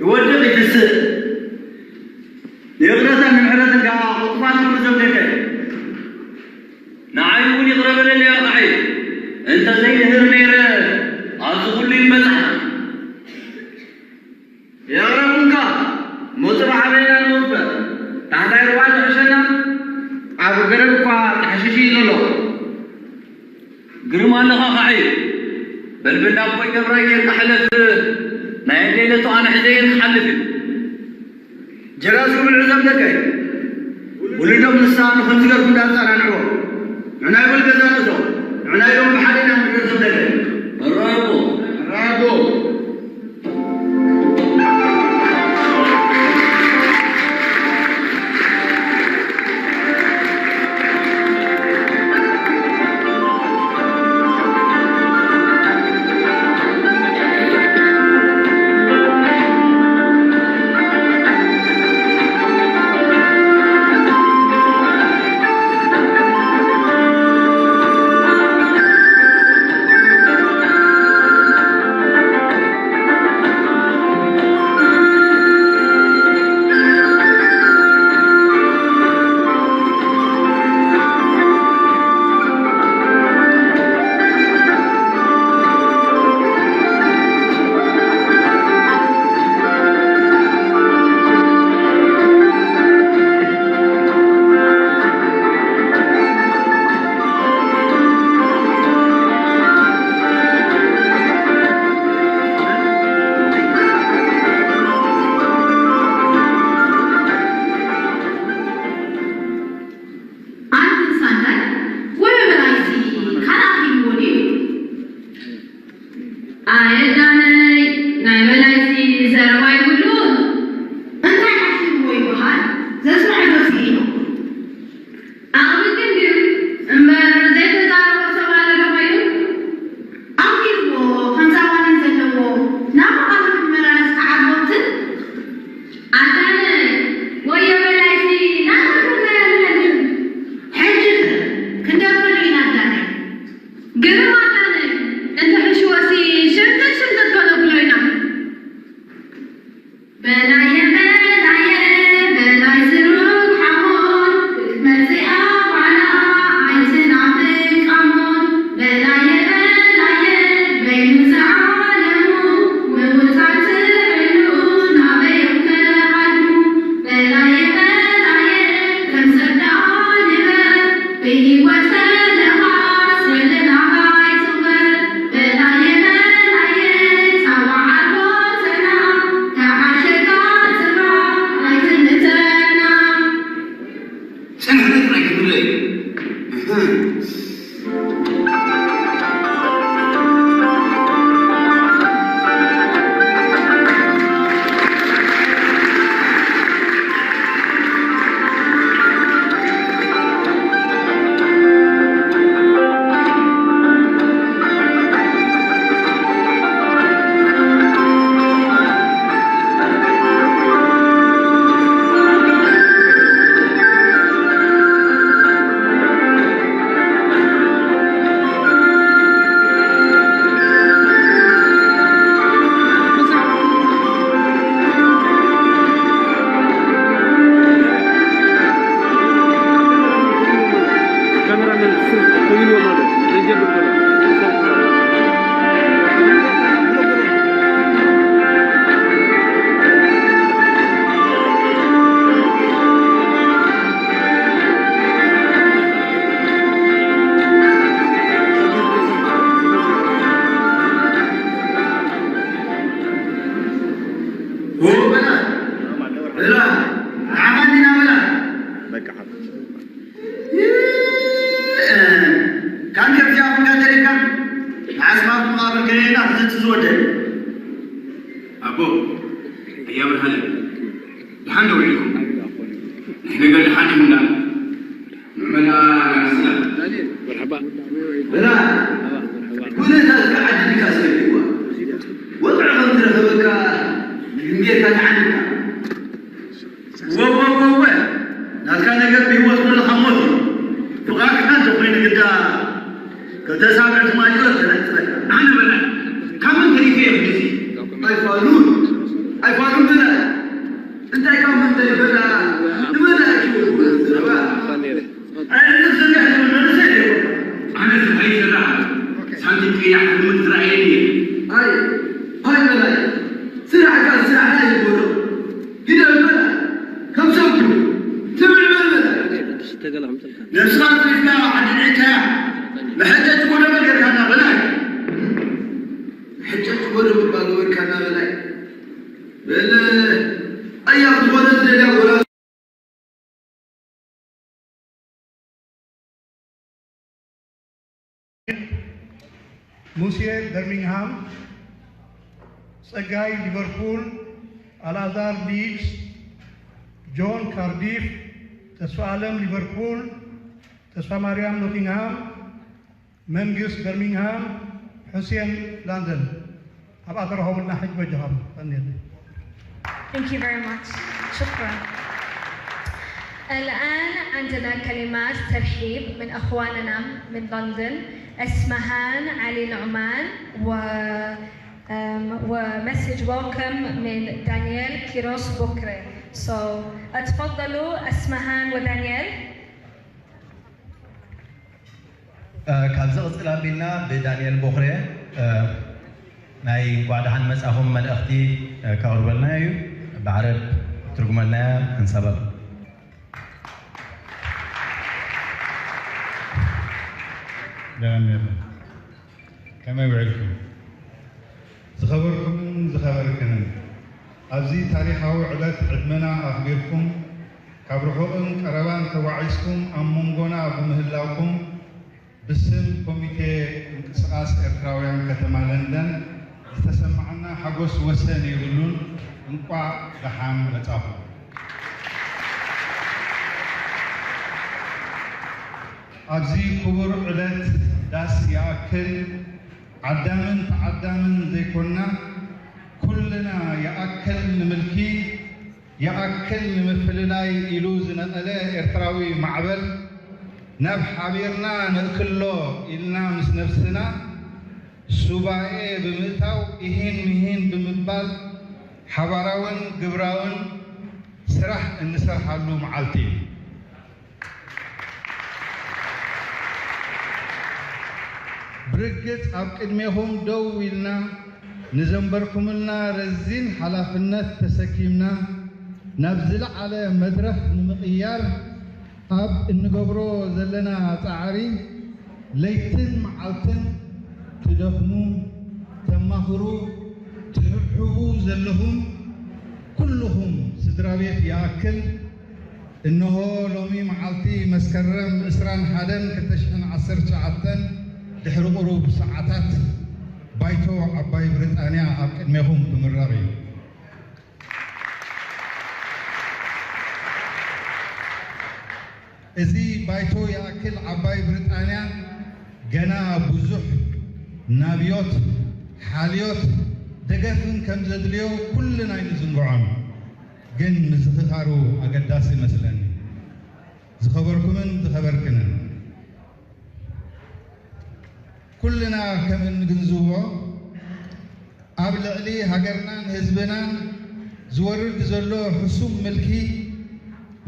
ክወድቕ ይትስእ። ንይቕረታን ንምሕረትን ከኣ ቅልጡፋት ኩሉ ዘምለከ። ንዓይ እውን ይቕረ በለለይ ኣርባዕየ። እንተ ዘይንህር ነይረ ኣብዚ ኩሉ ይመጻሕና። የቕረብንካ፣ እሞ ጽባሕ ኣበይና ንወፈር? ታሕታይ ሩባ ትሕሸና? ኣብ ገረብ እኳ ጥሕሽሽ ኢሉ ኣሎ። ግርም ኣለኻ ካዒ። በል ብንዳ ኣቦይ ገብራይ ጌርካ ሕለፍ። ናይ ኣደይ ለቶ ኣነ ሒዘ እየ ክሓልፍ እዩ። ጀራስ ክብልዑ ዘምለከ። ውሉዶም ንስኻ ንኸምዚ ገርኩም እንዳኣጸናንዕዎ። ንዕና ይበል ገዛ ንእቶ። ንዕና ኢሎም ብሓደ ኢና ንብር ዘምለከ። ራቦ። ራቦ። ኣንትን ሳንዳይ ወይ በላይሲ ካን ኣኺልዎ ድዩ? ኣየ ዳነይ፣ ናይ በላይሲ ዘረባ ይብሉን። እንታይ ኣኺልዎ ይበሃል? ዘስምዕ ዶ ስኢኑ? ዓቕሚ ግን ድዩ እምበር ዘይተዛረቦ ሰብ ኣሎ ዶ ኸይኑ? ኣኺልዎ ከምዛ ዋኒን ዘለዎ ናብ መቓብር ክመላለስ ክዓርቦትን ኣዳነ ወዮ በላይሲ ናተን ክርናያ ኣለንትን። ሕጂ ክንደፍር ኢና ኣዳነ። ግርም ኣዳነ እንተ ሕሽወሲ ሽምጥጥ ሽምጥጥ ከነብሎ ኢና። በላየ በላየ በላይ ስሩግ ሓሞን ክትመጽእ እያ ባዕላ ኣይትናፍቅ ቃሞን። በላየ በላየ በይኑ ዝዓለሙ ምውታት ትሕሉ ናበዮም ከሃድሙ። በላየ በላየ ከም ሰብ ደኣ ንበር ብህይወት ከለኻስ ሕልናኻ ኣይትቕበር። በላየ በላየ ጻዋ ዓርኮትና ክሓሸካ ጽባሕ ኣይትንእተና። ጽንሕ ጥራይ ክትብሎ እዩ። እህ። ካሜራማን ስልክ ኮይንዎ ማለት ዘይጀምር ዘሎ። ወበላ፣ በላ፣ ንዓኻ እንዲና በላ። በቃ ሓፍ። ካብ ከብዚኣ ኩላ ተሪፍካ፣ ንዓስማት መቓብር ከየና ክዘንጽ ዝወደ። ኣቦ፣ ኣያ ብርሃነ፣ ደሓን ዶ ውዒልኩም? ናይ ነገር ደሓን ይኹን ደኣ። ንመላ ናርስና። መርሓባ። በላ፣ ኩነታት ከዓዲ ዲካ ዝገቢዋ። ወጥዒ ከም ዝረኸበካ ግንቤርካ ተዓኒካ። ወወወወ፣ ናትካ ነገር ብህይወት ከለኻ ሞት እዩ። ፍቓድካ እንተኾይኑ ግዳ ክልተ ሳብዕ ትማሊኦት ተነጽረካ። ኣነ በላይ፣ ካብ መን ተሪፈ እየ ሕጂ? ኣይፋሉን፣ ኣይፋሉን በላ። ኣነ ስራሕ ይስራሕ፣ ሳንቲም ቀያሕ ሕልሚ ትረኣየኒ እየ። ኣይ ኣይ በላይ፣ ስራሕካ ስራሕና ይበሎ። ግደል በላይ፣ ከም ሰብኩ ትብዕ በል በላይ። ነብስኻ ኣጥሪፍካ ዓዲ ዒካ፣ መሐጨጭ ጎደሎ ጌርካና በላይ። መሐጨጭ ጎደሎ እባ ገበርካና በላይ። በል፣ ኣያ ክትኾነ ዝደልያ ጎላ። ሙሴ በርሚንግሃም፣ ጸጋይ ሊቨርፑል፣ ኣልኣዛር ሊድስ፣ ጆን ካርዲፍ፣ ተስፋ ኣለም ሊቨርፑል፣ ተስፋ ማርያም ኖቲንግሃም፣ መንግስት በርሚንግሃም፣ ሑሴን ላንደን። ኣብኣ ተረኸቡልና ሕጂ በጃኹም። ቀንየለይ። Thank you very much. شكرا. الآن عندنا كلمات ترحيب من أخواننا من لندن، أسمهان علي نعمان و أم، و message welcome من دانيال كيروس بوكري. So اتفضلوا أسمهان ودانيال. ካብዚ ቅፅል ኣቢልና ብዳንኤል ቦኽሬ ናይ እንኳዕ ደሓን መፃኹም መልእኽቲ ከቕርበልና እዩ። ብዓረብ ትርጉመልና እያ። ሓንሳብ ኣብ ደህና ከመይ ውዒልኩም? ዝኸበርኩምን ዝኸበርክንን፣ ኣብዚ ታሪኻዊ ዕለት ዕድመና ኣኽቢርኩም ካብ ርሑቕን ቀረባን ተጓዒዝኩም ኣብ መንጎና ብምህላውኩም ብስም ኮሚቴ ምንቅስቓስ ኤርትራውያን ከተማ ለንደን ዝተሰማዓና ሓጎስ ወሰን የብሉን። እንቋዕ ደሓን መጻኹም። ኣብዚ ክቡር ዕለት ዳስ ይኣክል ዓዳምን ተዓዳምን ዘይኮንና፣ ኩልና ይኣክል ንምልኪ፣ ይኣክል ንምፍልላይ ኢሉ ዝነቐለ ኤርትራዊ ማዕበል፣ ናብ ሓቢርና ንእክሎ ኢልና ምስ ነብስና ሱባኤ ብምእታው ኢሂን ምሂን ብምባል ሓባራውን ግብራውን ስራሕ እንሰርሓሉ መዓልቲ እዩ። ብርግጽ ኣብ ቅድሜኹም ደው ኢልና ንዘንበርኩምልና ረዚን ሓላፍነት ተሰኪምና ናብ ዝለዓለ መድረኽ ንምቕያር ኣብ እንገብሮ ዘለና ጻዕሪ ለይትን መዓልትን ትደኽሙ፣ ተማኽሩ፣ ትሕብሕቡ ዘለኹም ኩልኹም ስድራቤት ይኣክል እንሆ ሎሚ መዓልቲ መስከረም ዕስራን ሓደን ክልተ ሽሕን ዓሰርተ ትሽዓተን ድሕሪ ቁሩብ ሰዓታት ባይቶ ዓባይ ብሪጣንያ ኣብ ቅድሜኹም ክምረቕ እዩ። እዚ ባይቶ ይኣክል ዓባይ ብሪጣንያ ገና ብዙሕ ናብዮት፣ ሓልዮት፣ ደገፍን ከም ዘድልዮ ኩልና ኣይንዝንግዖን። ግን ምዝኽኻሩ ኣገዳሲ እመስለኒ። ዝኸበርኩምን ዝኸበርክንን፣ ኩልና ከም እንግንዝቦ ኣብ ልዕሊ ሃገርናን ህዝብናን ዝወርድ ዘሎ ሕሱም ምልኪ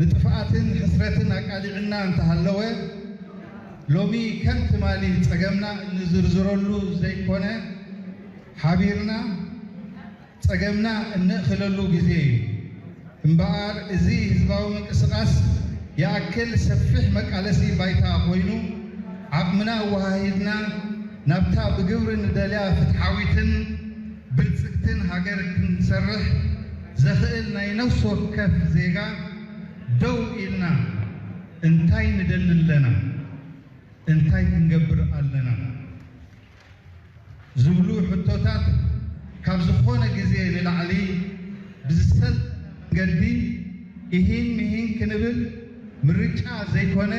ንጥፍኣትን ሕስረትን ኣቃሊዕና እንተሃለወ፣ ሎሚ ከም ትማሊ ጸገምና እንዝርዝረሉ ዘይኮነ፣ ሓቢርና ጸገምና እንእኽለሉ ግዜ እዩ። እምበኣር እዚ ህዝባዊ ምንቅስቓስ ይኣክል ሰፊሕ መቃለሲ ባይታ ኮይኑ፣ ዓቕምና ኣወሃሂድና ናብታ ብግብሪ ንደልያ ፍትሓዊትን ብልጽግትን ሃገር ክንሰርሕ ዘኽእል ናይ ነፍሲ ወከፍ ዜጋ ደው ኢልና እንታይ ንደሊ ኣለና? እንታይ ክንገብር ኣለና? ዝብሉ ሕቶታት ካብ ዝኾነ ግዜ ንላዕሊ ብዝሰልጠነ መንገዲ ኢሂን ምሂን ክንብል ምርጫ ዘይኮነ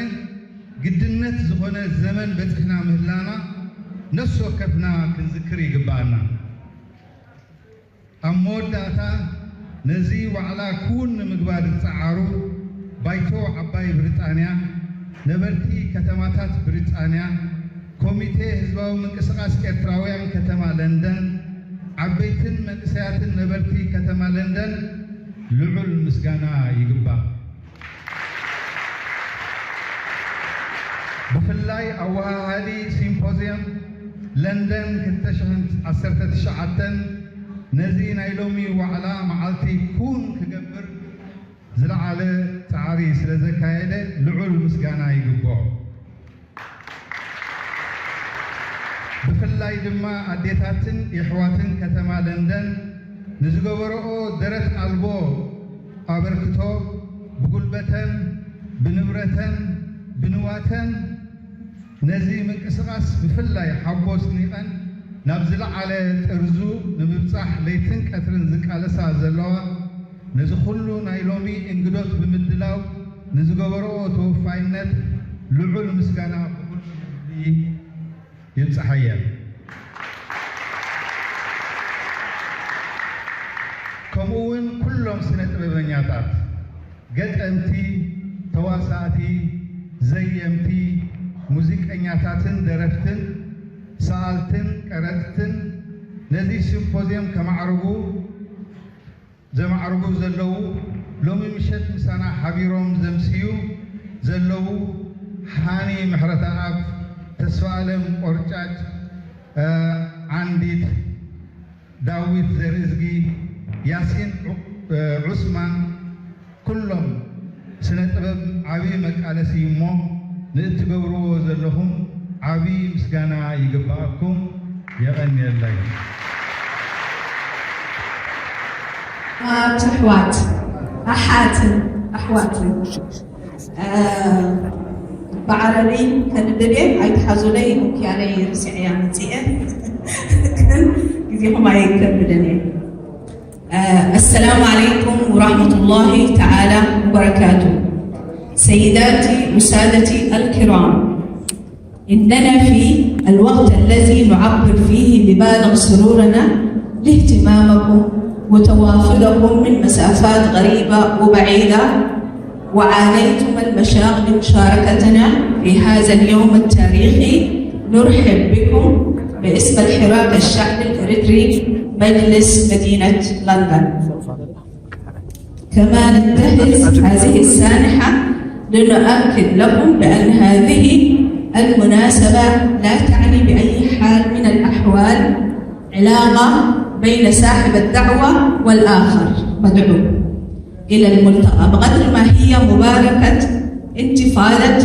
ግድነት ዝኾነ ዘመን በጺሕና ምህላና ነፍሲ ወከፍና ክንዝክር ይግብኣና። ኣብ መወዳእታ ነዚ ዋዕላ ክውን ንምግባር ዝጸዓሩ ባይቶ ዓባይ ብሪጣንያ፣ ነበርቲ ከተማታት ብሪጣንያ፣ ኮሚቴ ህዝባዊ ምንቅስቓስ ኤርትራውያን ከተማ ለንደን፣ ዓበይትን መንእሰያትን ነበርቲ ከተማ ለንደን፣ ልዑል ምስጋና ይግባእ። ብፍላይ ኣወሃሃዲ ሲምፖዝየም ለንደን ክልተ ሽሕን ዓሰርተ ትሽዓተን ነዚ ናይ ሎሚ ዋዕላ መዓልቲ ክውን ክገብር ዝለዓለ ጻዕሪ ስለ ዘካየደ ልዑል ምስጋና ይግብኦ። ብፍላይ ድማ ኣዴታትን የሕዋትን ከተማ ለንደን ንዝገበረኦ ደረት ኣልቦ ኣበርክቶ ብጉልበተን፣ ብንብረተን፣ ብንዋተን ነዚ ምንቅስቓስ ብፍላይ ሓቦ ስኒቐን ናብ ዝለዓለ ጥርዙ ንምብጻሕ ለይትን ቀትርን ዝቃለሳ ዘለዋ ነዚ ኩሉ ናይ ሎሚ እንግዶት ብምድላው ንዝገበረኦ ተወፋይነት ልዑል ምስጋና ብኹሉ ህዝቢ ይብጽሓየን። ከምኡ እውን ኩሎም ስነ ጥበበኛታት፣ ገጠምቲ፣ ተዋሳእቲ፣ ዘየምቲ፣ ሙዚቀኛታትን ደረፍትን፣ ሰኣልትን ቀረጽትን ነዚ ሲምፖዝየም ከማዕርጉ ዘማዕርጉ ዘለዉ፣ ሎሚ ምሸት ምሳና ሓቢሮም ዘምስዩ ዘለዉ ሃኒ ምሕረተኣብ፣ ተስፋኣለም ቆርጫጭ፣ እ፣ ዓንዲት፣ ዳዊት ዘርእዝጊ፣ ያሲን ዑ-፣ እ፣ ዑስማን፣ ኩሎም ስነ ጥበብ ዓቢ መቃለሲ እዩ እሞ ንእትገብርዎ ዘለኹም ዓቢ ምስጋና ይግባኣኩም። የቐንየለይ። ኣሕዋት፣ ኣሓትን ኣሕዋትን፣ እ፣ ብዓረቢ ከንብብ እየ፣ ኣይትሓዙለይ፣ ምክያለይ ርሲዐያ መጺአ። ግን ግዜኹም ኣይከብደን እየ። آه، السلام عليكم ورحمة الله تعالى وبركاته. سيداتي وسادتي الكرام، إننا في الوقت الذي نعبر فيه ببالغ سرورنا لاهتمامكم وتوافدكم من مسافات غريبة وبعيدة، وعانيتم المشاق لمشاركتنا في هذا اليوم التاريخي. نرحب بكم باسم الحراك الشعبي الإريتري مجلس مدينة لندن. كما ننتهز هذه السانحة لنؤكد لكم بأن هذه المناسبة لا تعني بأي حال من الأحوال علاقة بين صاحب الدعوة والآخر مدعو إلى الملتقى، بقدر ما هي مباركة انتفاضة،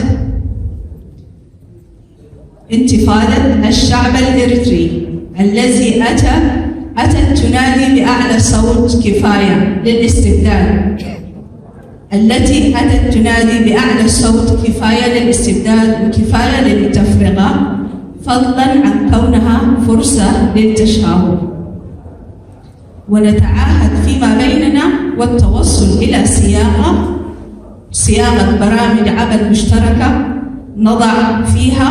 انتفاضة الشعب الإريتري الذي أتى، أتت تنادي بأعلى صوت كفاية للاستبداد، التي أتت تنادي بأعلى صوت كفاية للاستبداد وكفاية للتفرقة، فضلا عن كونها فرصة للتشاور. ونتعاهد فيما بيننا والتوصل إلى صياغة، صياغة برامج عمل مشتركة نضع فيها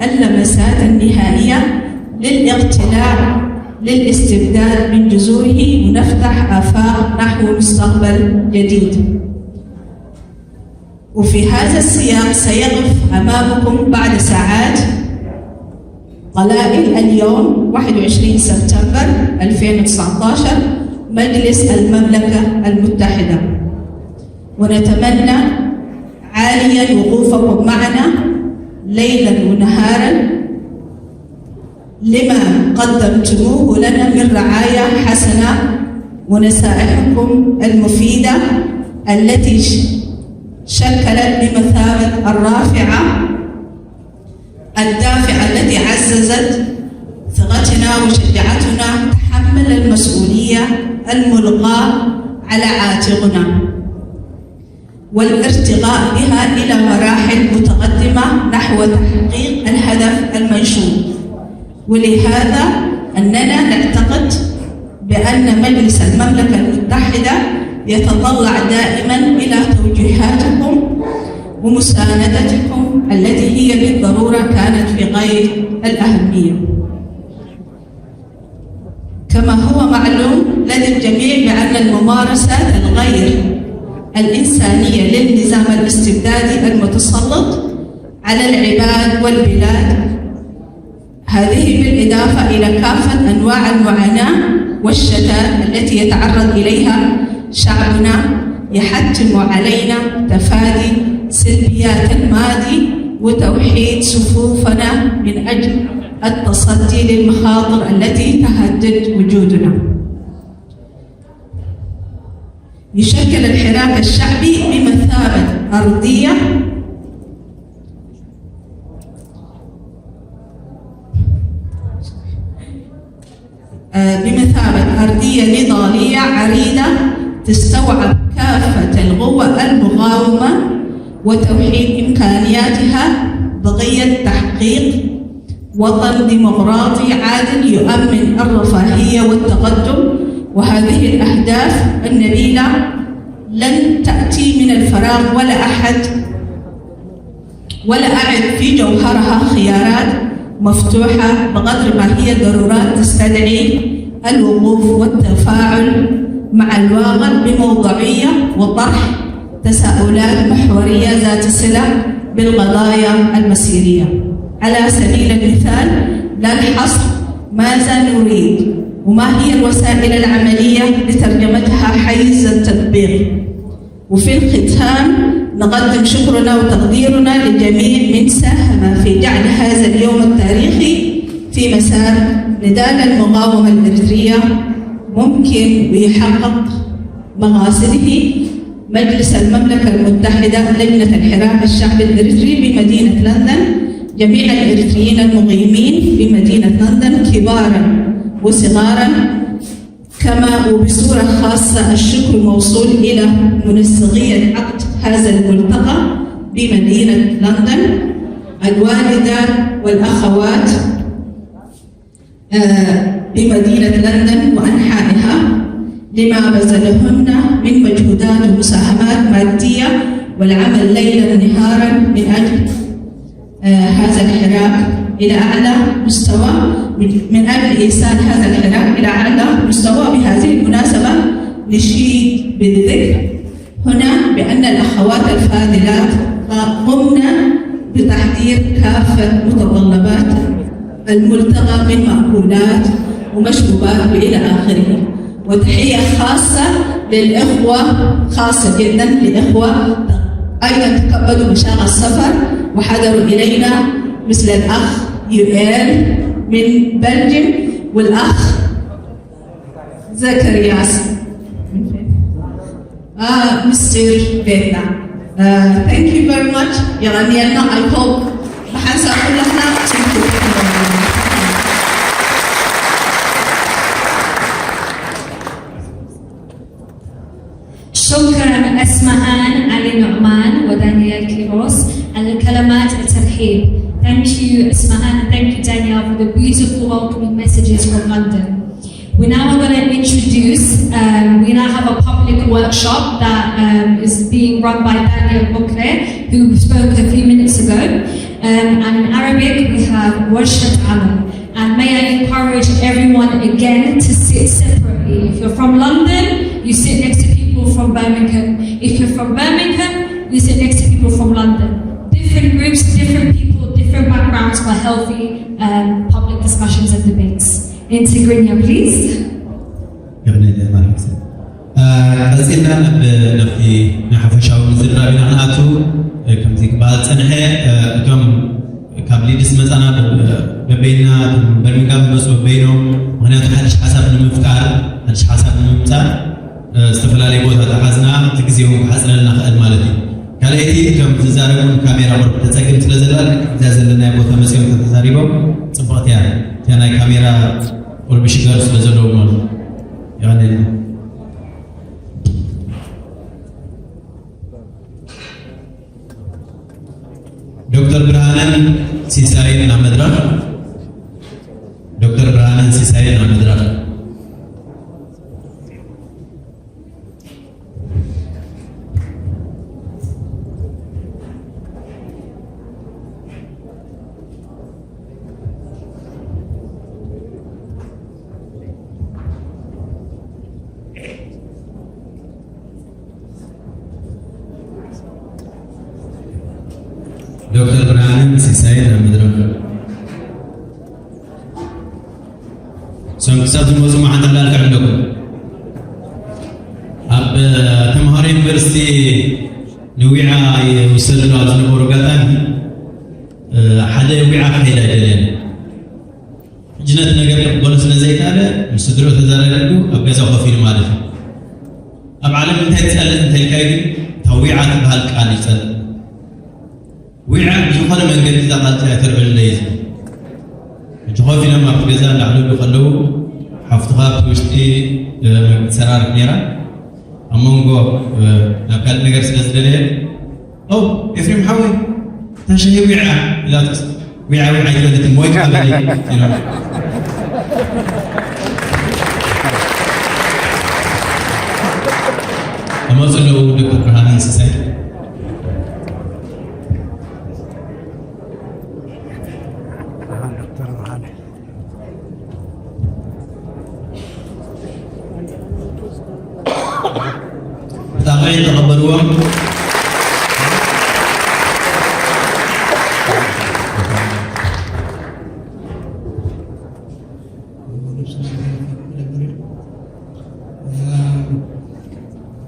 اللمسات النهائية للاقتلاع للاستبداد من جذوره، ونفتح آفاق نحو مستقبل جديد. وفي هذا السياق سيقف أمامكم بعد ساعات قلائل، اليوم واحد وعشرين سبتمبر ألفين وتسعتاشر، مجلس المملكة المتحدة، ونتمنى عاليا وقوفكم معنا ليلا ونهارا لما قدمتموه لنا من رعاية حسنة ونصائحكم المفيدة التي ش-، شكلت بمثابة الرافعة الدافعة التي عززت ثقتنا وشجعتنا تحمل المسؤولية الملقاة على عاتقنا، والارتقاء بها إلى مراحل متقدمة نحو تحقيق الهدف المنشود. ولهذا أننا نعتقد بأن مجلس المملكة المتحدة يتطلع دائما إلى توجيهاتكم ومساندتكم التي هي بالضرورة كانت في غاية الأهمية. كما هو معلوم لدى الجميع بأن الممارسات الغير الإنسانية للنظام الاستبدادي المتسلط على العباد والبلاد، هذه بالإضافة إلى كافة أنواع المعاناة والشتات التي يتعرض إليها شعبنا يحتم علينا تفادي سلبيات الماضي وتوحيد صفوفنا من أجل التصدي للمخاطر التي تهدد وجودنا. يشكل الحراك الشعبي بمثابة أرضية آه، بمثابة أرضية نضالية عريضة تستوعب كافة القوى المقاومة وتوحيد إمكانياتها بغية تحقيق وطن ديمقراطي عادل يؤمن الرفاهية والتقدم. وهذه الأهداف النبيلة لن تأتي من الفراغ، ولا أحد ولا أعد في جوهرها خيارات مفتوحة بقدر ما هي ضرورات تستدعي الوقوف والتفاعل مع الواقع بموضوعية وطرح تساؤلات محورية ذات صلة بالقضايا المسيرية. على سبيل المثال، لا الحصر، ماذا نريد؟ وما هي الوسائل العملية لترجمتها حيز التطبيق؟ وفي الختام، نقدم شكرنا وتقديرنا لجميع من ساهم في جعل هذا اليوم التاريخي في مسار نضال المقاومة الإريترية ممكن ويحقق مقاصده. مجلس المملكة المتحدة، لجنة الحراك الشعبي الإريتري بمدينة لندن، جميع الإريتريين المقيمين بمدينة لندن كبارا وصغارا، كما وبصورة خاصة الشكر موصول إلى منسقية عقد هذا الملتقى بمدينة لندن، الوالدة والأخوات، آه، بمدينة لندن وأنحائها، لما بذلهن من مجهودات ومساهمات مادية والعمل ليلا نهارا من أجل آه، هذا الحراك إلى أعلى مستوى، من أجل إيصال هذا الحراك إلى أعلى مستوى. بهذه المناسبة نشيد بالذكر هنا بأن الأخوات الفاضلات قمن بتحضير كافة متطلبات الملتقى من مأكولات ومشروبات وإلى آخره. وتحية خاصة للإخوة، خاصة جدا للإخوة أيضا تكبدوا مشاق السفر وحضروا إلينا، مثل الأخ يوئيل من بلجيم والأخ زكرياس من فين؟ آه، مستر بيتا. آه، thank you very much. يعني أنا I hope بحنسى كل احنا. شكرا اسمهان علي نعمان ودانيال كيروس على كلمات الترحيب. Thank you اسمهان and thank you Daniel for the beautiful welcoming messages from London. We now are going to introduce, um, we now have a public workshop that um, is being run by Daniel Bokle, who spoke a few minutes ago. Um, and in Arabic, we have Warshat Amal. And may I encourage everyone again to sit separately. If you're from London, you sit next to people from Birmingham. If you're from Birmingham, you sit next to people from London. Different groups, different people, different backgrounds for healthy um, public discussions and debates. In Tigrinya, please. የቕንየልና ማርያም። ቀፂልና ናብ ናብቲ ናይ ሓፈሻዊ ምዝራብ ኢና ንኣቱ። ከምዚ ክበሃል ዝፀንሐ፣ እቶም ካብ ሊድስ መፃና በበይና፣ እቶም በርሚንጋም ዝመፁ በበይኖም፣ ምክንያቱ ሓድሽ ሓሳብ ንምፍጣር፣ ሓድሽ ሓሳብ ንምምፃእ ዝተፈላለየ ቦታ ተሓዝና፣ እቲ ግዜ እውን ክሓፅረልና ክእል ማለት እዩ። ካልኣይቲ እቶም ዝዛረቡ ካሜራ ቁርብ ተፀግም ስለ ዘላ እዚኣ ዘለናዮ ቦታ መፅኦም ተተዛሪቦም ፅብቕቲ እያ። እቲኣ ናይ ካሜራ ቁርብ ሽጋር ስለ ዘለዎ ማለት እዩ። የቐንየልና። ዶክተር ብርሃነን ሲሳይን ናብ መድረኽ። ዶክተር ብርሃነን ሲሳይን ናብ መድረኽ። ዶክተር ብርሃነ ሲሳይ ናብ መድረኽ። እሶም ክሳብ ዝመፁ መዓንጣ ላልክዕ ኣለኩም። ኣብ ተምሃሮ ዩኒቨርሲቲ ንዊዓ ይውሰድሉ ኣብ ዝነበሩ ኣጋጣሚ ሓደ ዊዓ ክኸይድ ኣይደለየን። ሕጂ ነቲ ነገር ክቕበሎ ስለ ዘይከኣለ ምስ ስድርኡ ተዘራሪቡ ኣብ ገዛ ኮፍ ኢሉ ማለት እዩ። ኣብ ዓለም እንታይ ትጸልእ እንተልካይ ግን እታ ዊዓ ትበሃል ቃል ይጸልእ። ዊዓ ብዝኾነ መንገዲ እዛ ቃል እዚኣ ተልዕለለይ እዩ። ሕጂ ኮፍ ኢሎም ኣብቲ ገዛ እንዳዕለሉ ከለዉ ሓፍትኻ ኣብቲ ውሽጢ ትሰራርሕ ነይራ። ኣብ መንጎ ናብ ካልእ ነገር ስለ ዝደለየ ኦ ኤፍሬም ሓወይ እታ ሻሂ ዊዓ ኢላትስ ዊዓ ዊዓ ኣይትበል እቲ ሞይካ በሊ ኢሎም ተመፁ ኣለዉ ዶክተር ብርሃነ እንስሳይ። ዶክተር ብርሃነ ብጣዕሚ ተቐበልዎም።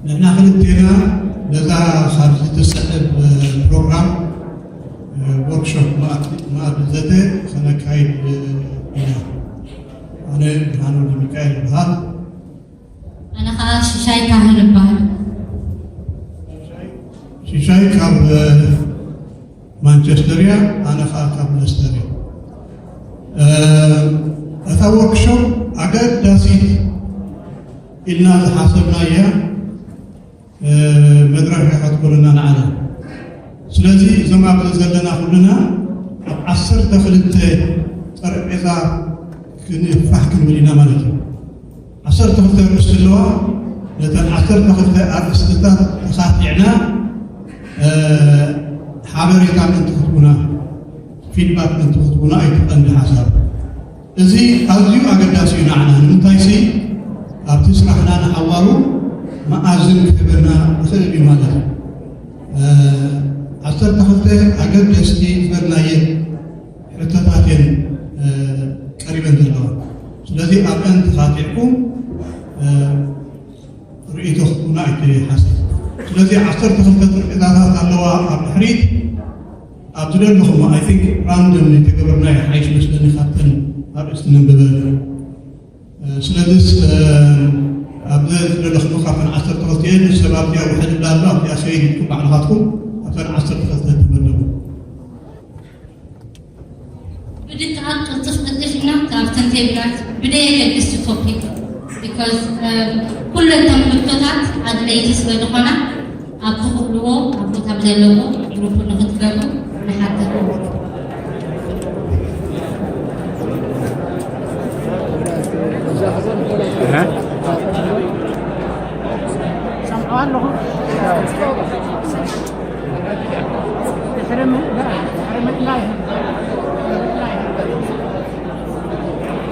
ንሕና ክልቴና ነዛ ካብዚ ትስዕብ ፕሮግራም ወርክሾፕ መኣዲ ዘተ ከነካይድ ኢና። ኣነ ብርሃኑ ሚካኤል ይበሃል። ኣነ ኸዓ ሽሻይ ካህን እበሃል። ሽሻይ ካብ ማንቸስተር እያ፣ ኣነ ኸዓ ካብ ለስተር እየ። እታ ወርክሾፕ ኣገዳሲት ኢልና ዝሓሰብናያ መድረኽ እያ ክትኮነና ንዓና። ስለዚ እዞም ኣብዚ ዘለና ኩልና ኣብ ዓሰርተ ክልተ ጠረጴዛ ክንፋሕ ክንብል ኢና ማለት እዩ። ዓሰርተ ክልተ ኣርእስቲ ኣለዋ። ነተን ዓሰርተ ክልተ ኣርእስትታት ተኻቲዕና ሓበሬታ ምእንቲ ክትቡና፣ ፊድባክ ምእንቲ ክትቡና እዩ እቲ ቀንዲ ሓሳብ። እዚ ኣዝዩ ኣገዳሲ እዩ ንዓና። ንምንታይሲ ኣብቲ ስራሕና ንሓዋሩ መኣዝን ክህበና ይኽእል እዩ ማለት እዩ። ዓሰርተ ክልተ ኣገደስቲ ዝበልናየን ሕቶታት እየን ቀሪበን ዘለዋ። ስለዚ ኣብአን ተኻቲዕኩም ርእይቶ ክትቡና ኣይትሓስብ። ስለዚ ዓሰርተ ክልተ ጠረጴዛታት ኣለዋ ኣብ ድሕሪት ኣብ ዝደለኹም I think ራንደም ዝተገበርና ይሓይሽ መስለኒ ካብተን ኣርእስቲ ነንብበን። ስለዚስ ኣብ ዝደለኹም ካብተን ዓሰርተ ክልተ ሰባት እያ ውሕድ እንዳሎ ኣብዚኣ ሰይድ ኢልኩም ባዕልኻትኩም ኣብተን ዓሰርተ ክልተ ተመደቡ። ብድቃቕ ቅልጥፍ ቅልጥፍ ኢልና ኣብተን ቴብላት ብደየገድስቲ ቶፒክ because ኩለቶም ሕቶታት ኣድለይቲ ስለ ዝኾና ኣብ ትኽእልዎ ኣብ ቦታ ብዘለዎ ግሩፕ ንክትገብሩ ንሓተኩም። ሰምዖ ኣለኹ። ድሕሪ ምእላይ፣ ድሕሪ ምእላይ፣ ምእላይ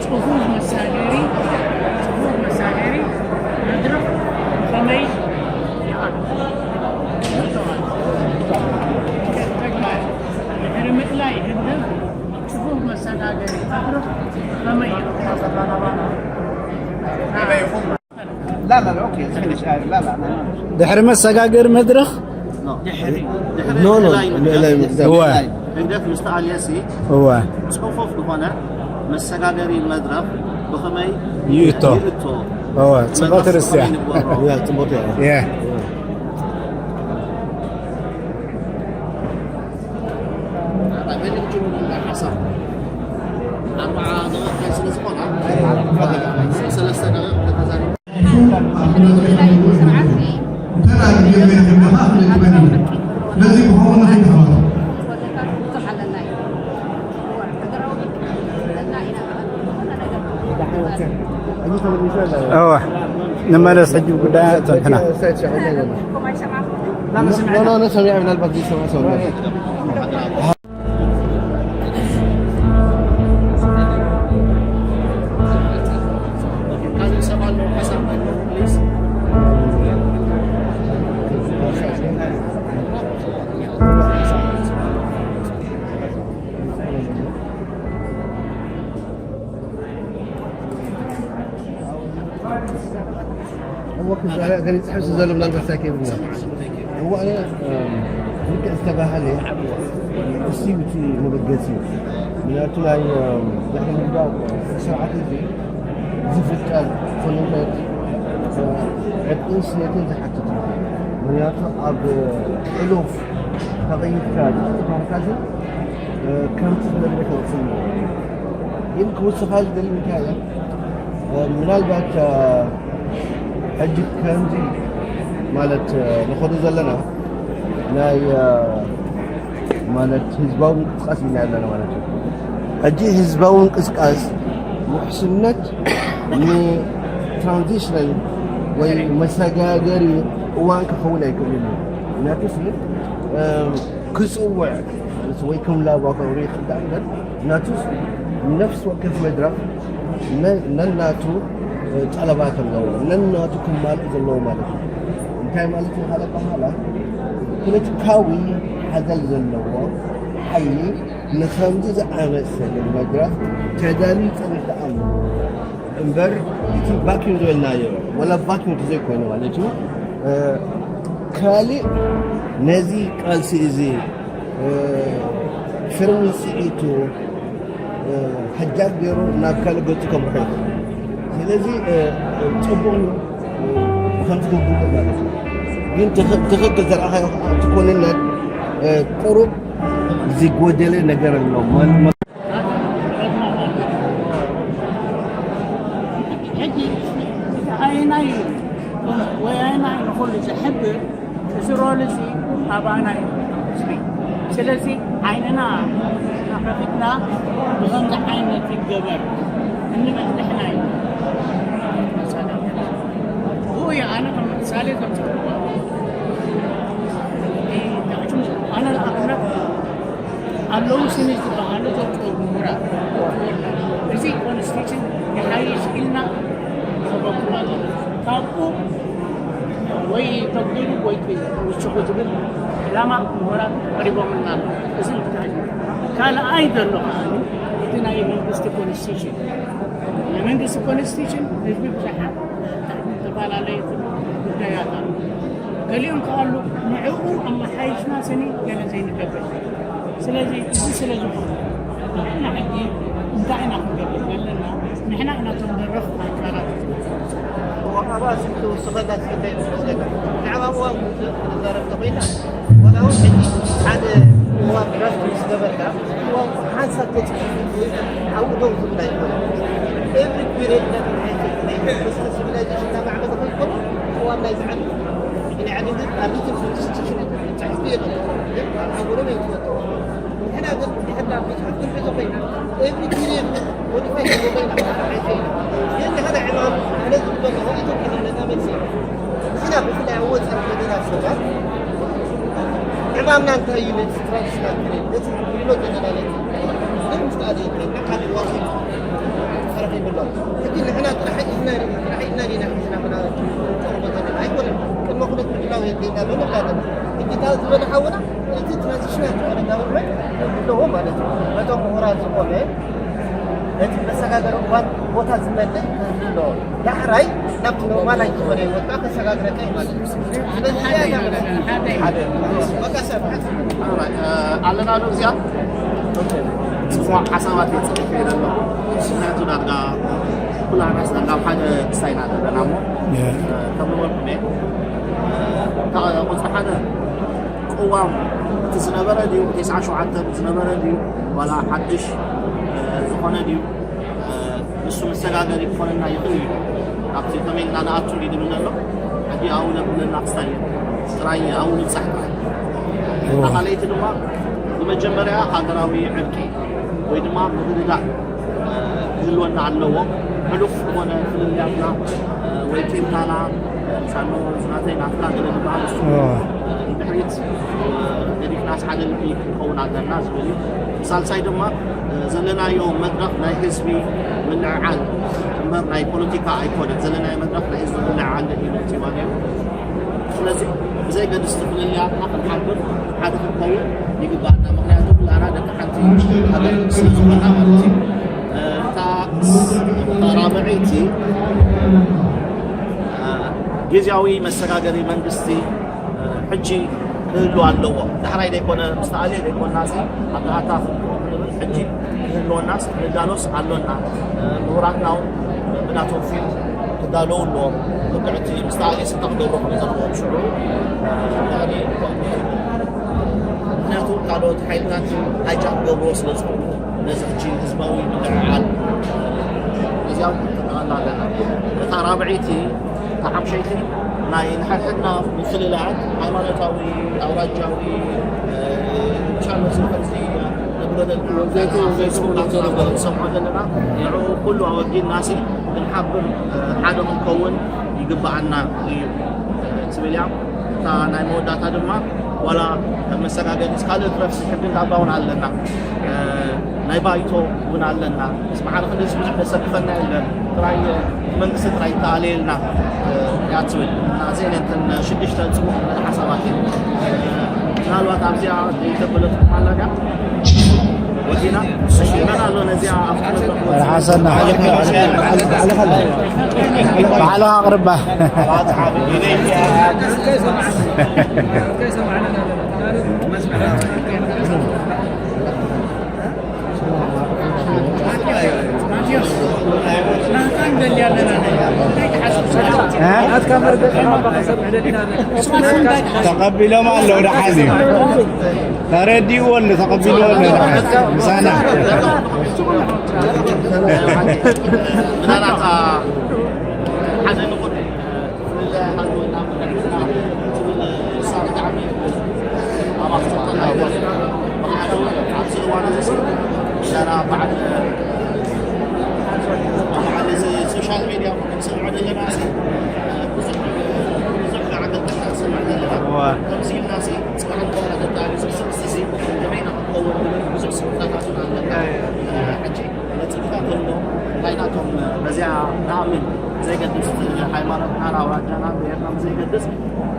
ጽፉፍ መሳገሪ፣ ጽፉፍ መሳገሪ መድረኽ ብኸመይ ይቐርብ? ተግባር ድሕሪ ምእላይ ህግደፍ ጽፉፍ መሰጋገሪ መድረኽ ብኸመይ ይቐርብ? لا لا لا اوكي اسمعي لا لا لا لا. ድሕሪ መሰጋገሪ መድረኽ ድሕሪ ድሕሪ ኖ ኖ ልእላይ ምእላይ ምእላይ እወ። ምእላይ ህግደፍ ምስ ተኣልየሲ እወ። ጽፉፍ ዝኾነ መሰጋገሪ መድረኽ ብኸመይ ይእቶ? ይእቶ? እወ፣ ጽቡቕ መድረኽ ርእስያ። ብኸመይ ንግበሮ? እወ፣ ጽቡቕ እያ። እየ። ኣርባዕተ ደቂቕ ጅምሩ ሓሳብ ኣርባዓ ደቂቕ ስለ ዝኾና ሰለስተ ደቂቕ ተዛሪቡ። እወ፣ ንመለስ ሕጂ ጉዳይ ጸንሕና። ገሊጽ ሕሱ ዘሎ ምናልባት ሳይከ ይብልና እዋ ኣነ ልክዕ ዝተባህለ እሱ እቲ መበገሲ ምክንያቱ ናይ ዳሕሪ ምርዳእ ስርዓት እዚ ዝፍጠር ፍልነት ዕጥቅን ስሌትን ዝሓትት እዩ። ምክንያቱ ኣብ ሕሉፍ ተቐይድካ ዝፍትካ ግን ከምቲ ዝነበረ ክቕፅል እዩ። ግን ክውስኻ ዝደሊ እንታይ እየ ምናልባት ሕጂ ከምዚ ማለት ንኸዱ ዘለና ናይ ማለት ህዝባዊ ምንቅስቃስ ኢና ኣለና ማለት እዩ። ሕጂ ህዝባዊ ምንቅስቃስ ውሕስነት ንትራንዚሽናል ወይ መሰጋገሪ እዋን ክኸውን ኣይክእልን እዩ። ምክንያቱ ክፅውዕ ወይ ክምላባ ከብሪ ይኽዳእ እምበር ናቱ ነፍስ ወከፍ መድረኽ ነናቱ ጠለባት ኣለዎ፣ ነናቱ ክማልእ ዘለዎ ማለት እዩ። እንታይ ማለት እዩ? ሓደ በሃላ ፖለቲካዊ ሓዘል ዘለዎ ሓይሊ ንኸምዚ ዝኣመሰለ መድረኽ ተዳልዩ ፀኒሑ ደኣ ኣሎ እምበር እቲ ቫኪዩም ዝበልናዮ ወላ ቫኪዩም ተዘይኮይኑ ማለት እዩ ካልእ ነዚ ቃልሲ እዚ ፍርሚ ስዒቱ ሕጃብ ገይሩ ናብ ካልእ ገፁ ከምርሖ ይኽእል። ስለዚ ፅቡቕ ከም ትገብሩ ማለት እዩ። ግን ትኽክል ዘረኣኻዮ ከዓ እቲ ኮንነት ቁሩብ ዝጎደለ ነገር ኣሎ። ሕጂ ኣየናይ ወይ ኣየናይ ንኹሉ ዝሕብር እዚ ሮል እዚ ኣባና እዩ ህዝቢ። ስለዚ ዓይንና ከፊትና ብኸምዚ ዓይነት ይገበር እንብል ንሕና እዩ። ብኡ እዩ ኣነ ከም ምሳሌ ዘምፀልኩ ኣነ ንኣብነት ኣለዉ ስኒ ዝበሃሉ ዘውፅኡ ምሁራት እዚ ኮንስቲቱሽን ይሓይሽ ኢልና ንበኩ ካብኡ ወይ ተጉድሉ ወይ ትውስኹ ዝብል ዕላማ ምሁራት ቀሪቦምልና ኣሎ። እዚ ምክንያት ካልኣይ ዘሎ ከዓ እቲ ናይ መንግስቲ ኮንስቲቱሽን ናይ መንግስቲ ኮንስቲቱሽን ህዝቢ ብዙሓት ዝተፈላለየ ጉዳያት ኣሎ። ገሊኦም ከኣሉ ንዕኡ ኣመሓይሽና ስኒ ገለ ዘይንገብር ስለዚ እዚ ስለ ዝኾነ ንሕና ሕጂ እንታይ ኢና ክንገብር ዘለና? ንሕና ኢና እቶም ደረፍ ኣካላት። ኣባ ስንቱ ስኸታት ስንታይ ዘለካ ብዛዕባ እዋን ክትዛረብ ተኮይና ወላ እውን ሕጂ ሓደ እዋን ድራፍት ምስ ገበርካ እዋን ሓንሳብ ተፅሒፉ ኣብኡ ደው ዝብል ኣይኮነ ኤቭሪ ፒሪድ ናይ መንግስቲ ሲቪላይዜሽን እናማዕበለ ከይኮነ እዋን ናይ ዝዓድ ኢንዓዲ ግን ኣብ ሪትን ኮንስቲቱሽን እዩ ተፃሒፉ የለን ግን ኣብ ሓጎሎም ኣይትወጥዎ ንሕና ግን ንሕና ብዙሕ ክንሕዞ ኮይና ኤቭሪ ፒሪድ ሞዲፋይ ክንገብሮ ኢና ግን ንሕና ዕማም ኣነ ዝብሎ ኣለኹ ኢትዮጵያ ነዛ መልሲ ንሕና ብፍላይ ኣብ ወፃኢ ዘለና ሰባት ዕማምና እንታይ እዩ ነቲ ትራንዚሽናል ፒሪድ ነቲ ንብሎ ዘለና ነቲ ግን ምፍቃድ የለን ካልእ ዋኪ ሰራሕ ይብሎ ሕጂ ንሕና ጥራሕ ኢድና ጥራሕ ኢድና ዲና ሒዝና ክንቀርቦ ዘለና ኣይኮነን ቅድመ ኩነት ምድላው የድልየና ዶ ንብላ ኣለና ሕጂ እታ ዝበለ ሓውና እቲ ትራንዚሽናል ዝኾነ ጋቨርንመንት ኣለዎ ማለት እዩ። ነቶም ምሁራት ዝኾነ ነቲ መሰጋገሪ እዋን ቦታ ዝመልእ ክህሉ ኣለዎ። ዳሕራይ ናብቲ ኖርማላይዝ ዝኾነ ህይወትካ ከሰጋግረካ እዩ ማለት እዩ። ስለዚ እዚኣ እያ መሰ- ሓደ በቃ ሰብ ኣለና ዶ እዚኣ ጽቡቕ ሓሳባት እየ ጽሒፈ ኣለኹ። ምክንያቱ ዳርጋ ኩላና ስለ ናብ ሓደ ክሳይና ዘለና እሞ ከም ዝበልኩም እየ። እታ ቁፅሪ ሓደ ቅዋም እቲ ዝነበረ ድዩ ተስዓ ሸውዓተ ዝነበረ ድዩ ዋላ ሓድሽ ዝኾነ ድዩ ንሱ መሰጋገሪ ክኾነና ይኽእል እዩ ኣብቲ ከመይ ኢልና ንኣቱ ድብል ኣሎ ሕጂ ኣብኡ ነብለና ክስታይ ጥራይ ኣብኡ ንብፃሕ ጥራይ እታ ካልኣይቲ ድማ ብመጀመርያ ሃገራዊ ዕርቂ ወይ ድማ ምርድዳእ ክህልወና ኣለዎ ሕሉፍ ዝኾነ ፍልልያትና ወይ ቂምታና ሳኖ ዝናተይ ናትካ ገለ ዝበሃል እሱ ንድሕሪት ገዲፍናስ ሓደ ልቢ ክንኸውን ኣለና ዝብል እዩ። ሳልሳይ ድማ ዘለናዮ መድረኽ ናይ ህዝቢ ምልዕዓል እምበር ናይ ፖለቲካ ኣይኮነን። ዘለናዮ መድረኽ ናይ ህዝቢ ምልዕዓል እዩ ነቲ ዋንኡ። ስለዚ ብዘይ ገድስቲ ፍልልያትና ክንሓብር ሓደ ክንከውን ይግባኣና። ምክንያቱ ኩላና ደቂ ሓንቲ ሃገር ስለ ዝኾና ማለት እዩ። እታ ራብዐይቲ ግዝያዊ መሰጋገሪ መንግስቲ ሕጂ ክህሉ ኣለዎ። ዳሕራይ ዘይኮነ ምስ ተኣልየ ዘይኮናሲ ኣብታ ሃታ ክንብል ሕጂ ክህልወናስ ክንዳሎስ ኣሎና። ምሁራትና እውን ብናቶም ፊልም ክዳለዉ ኣለዎም። ልክዕቲ ምስ ተኣልየ ስታ ክገብሮ ከም ዘለዎም ሽዑ ምክንያቱ ካልኦት ሓይልታት ሃይጃክ ክገብርዎ ስለ ዝኾኑ ነዚ ሕጂ ህዝባዊ ምልዕዓል እዚኣ እውን ክንጥቀመላ ኣለና። እታ ራብዐይቲ እታ ሓምሸይቲ ናይ ንሓድሕድና ምፍልላያት ሃይማኖታዊ ኣውራጃዊ ቻነልስ ከምዚ ንብረደልና ፌስቡክ ዝሰምዖ ዘለና ንዕኡ ኩሉ ኣወጊድናሲ ክንሓብር ሓደ ክንከውን ይግብኣና እዩ ትብል እያ። እታ ናይ መወዳእታ ድማ ዋላ ከም መሰጋገሪስ ካልእ ትረፍሲ ሕጊ እንዳባ እውን ኣለና። ናይ ባይቶ እውን ኣለና። ምስ ማዕረ ክንደይስ ብዙሕ ዘሰክፈና የለን። ጥራይ መንግስቲ ጥራይ ይተኣለየልና እያ ትብል። እና እዚአን እተን ሽዱሽተ ፅቡቅ ሓሳባት እዩ። ምናልባት ኣብዚኣ ዘይተበለጥኩም ኣላ ድያ? ወዲና መን ኣሎ ነዚኣ ኣብቲ መድረኽ ወፂኡ? ሓሰና ባዕልኻ ኣቕርባ። ተቐቢሎም ኣለዉ ደሓን እዩ። ተረዲእዎ ኣሎ፣ ተቐቢልዎ ኣሎ ደሓን ምሳና። ምናልባት ሓደ ንቑድ ሶሻል ሜድያ ክንሰምዖ ዘለና ብዙሕ ብዙሕ ኣገልግሎታት ንሰምዕ ዘለና። ከምዚ ኢልና ጽባሕ ንግሆ ተዳልዩ ስብስብ እዚ ከመይ ንክኸውን ዝብል ብዙሕ ስክፍታታት ኣለና። ሕጂ ነጥብታት ኣሎ። እንታይ ናቶም በዚኣ ንኣምን ዘይገድስ፣ ሃይማኖትናን ኣውራጃናን ብሄርናን ዘይገድስ፣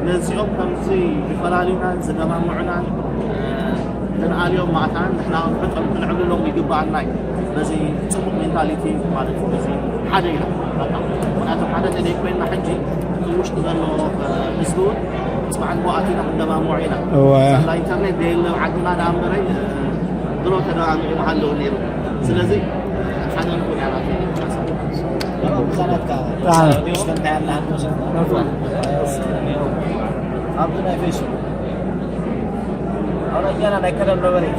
ነዚኦም ከምዚ ዝፈላልዩናን ዝደማምዑናን ክንኣልዮም ማእታን ንሕና ክንዕጠም ክንዕብልሎም ይግብኣና እዩ። በዚ ጽቡቕ ሜንታሊቲ ማለት እዩ። በዚ ሓደ ኢና። በቃ ምኽንያቱ ሓደ ተዘይኮይንና ሕጂ እቲ ውሽጢ ዘሎ ህዝቢ እውን ጽባሕ ንግሆ ኣቲና ክንደማምዖ ኢና። እዋ። ሳላ ኢንተርኔት ዘየለ ዓድና ደኣ እምበረይ ድሮ ተደማሚዑ ምሃለዉ ነይሩ። ስለዚ ሓደ ንኹን እያ ናተይ ጨርሳ። ኣዎ። ኣብዚ ናይ ፌስቡክ ኣውራጃና ናይ ቀደም ነበረ እዩ።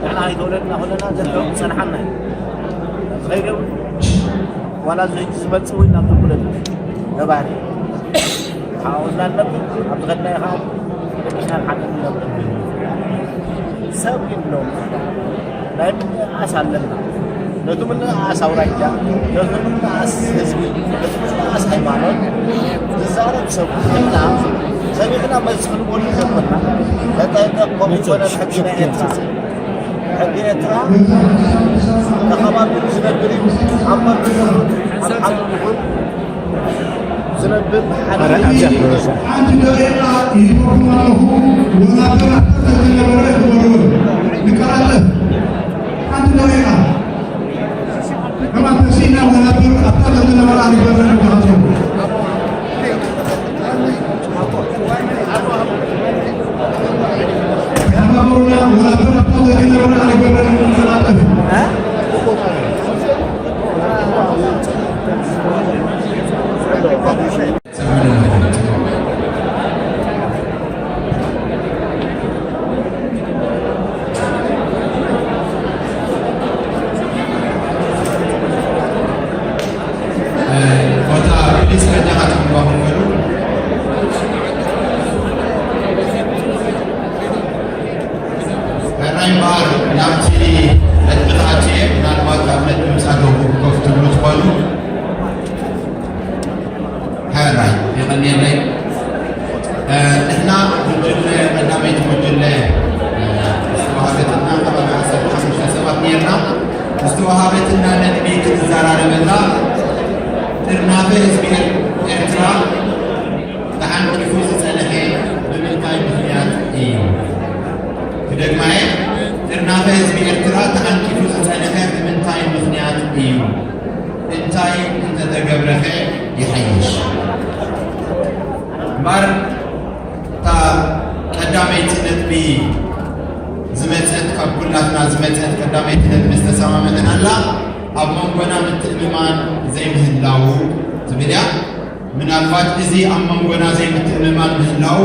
ንሕና ኣይተወለድና ከለና ዘለዉ ዝጸንሓና እዩ። ዝኸይድ የብሉ። ዋላ እዚ ሕጂ ዝመጽእ እውን ናብ ትውለድ ነባሪ ሓወዝና ኣለብን ኣብ ዝኸድናዮ ከዓ ደቂስና ንሓድር ኣለብን። ሰብ ይብሎም ናይ ምንእኣስ ኣለና። ነቲ ምንእኣስ ኣውራጃ፣ ነቲ ምንእኣስ ህዝቢ፣ ነቲ ምንእኣስ ሃይማኖት ዝዛረብ ሰብ ኩልና ሰሚዕና መልሲ ክንበሉ ዘኮና ተጠንቀቕ። ከምኡ ይኮነ ሕጊ ናይ ኤርትራ ሕጊ ኤርትራ ተኸባቢሩ ዝነብር እዩ። ኣብ መርትዖ ኣብ ዓዱ ይኹን ዝነብር ሓደ ኧረ፣ ኣብዚኣ ትበለሰ። ሓንቲ ደቂቃ ይህበኩም ኣለኹ። ወናበር ኣታ ዝነበረ ይኽበሩ። ንቀላጠፍ። ሓንቲ ደቂቃ። ከማን ተሲእና ወናበር ኣታ ዝነበረ ኣይበረን ንብሃቶም። ቦታ ፕሊስ ከዳኻትኩም በሉ። ሕራይ እምበኣር ናብቲ ነጥቢ ክኣቱ እየ። ምናልባት ኣብ ነጥቢ ምስ ኣተውኩም ኮፍ ትብሉ ትኾኑ። ሕራይ የቐንየለይ። እ፣ ንሕና ጉጅለ፣ ቀዳመይቲ ጉጅለ፣ እ፣ ዝተዋሃበትና ከባቢ ዓሰርተ ሓሙሽተ ሰባት ነርና። ዝተዋሃበትና ነጥቢ ክንዘራረበላ ጥርናፈ ህዝቢ ኤር-፣ ኤርትራ ተዓንቂፉ ዝጸንሐ ብምንታይ ምኽንያት እዩ? ክደግማ እየ። ጥርናፈ ህዝቢ ኤርትራ ተዓንቂፉ ዝጸንሐ ብምንታይ ምኽንያት እዩ? እንታይ እንተተገብረኸ ይሓይሽ? ነጥቢ ዝመጸት፣ ካብ ኩላትና ዝመጸት ቀዳመይቲ ነጥቢ ዝተሰማምዕናላ ኣብ መንጎና ምትእምማን ዘይምህላው ትብል እያ። ምናልባት እዚ ኣብ መንጎና ዘይምትእምማን ምህላው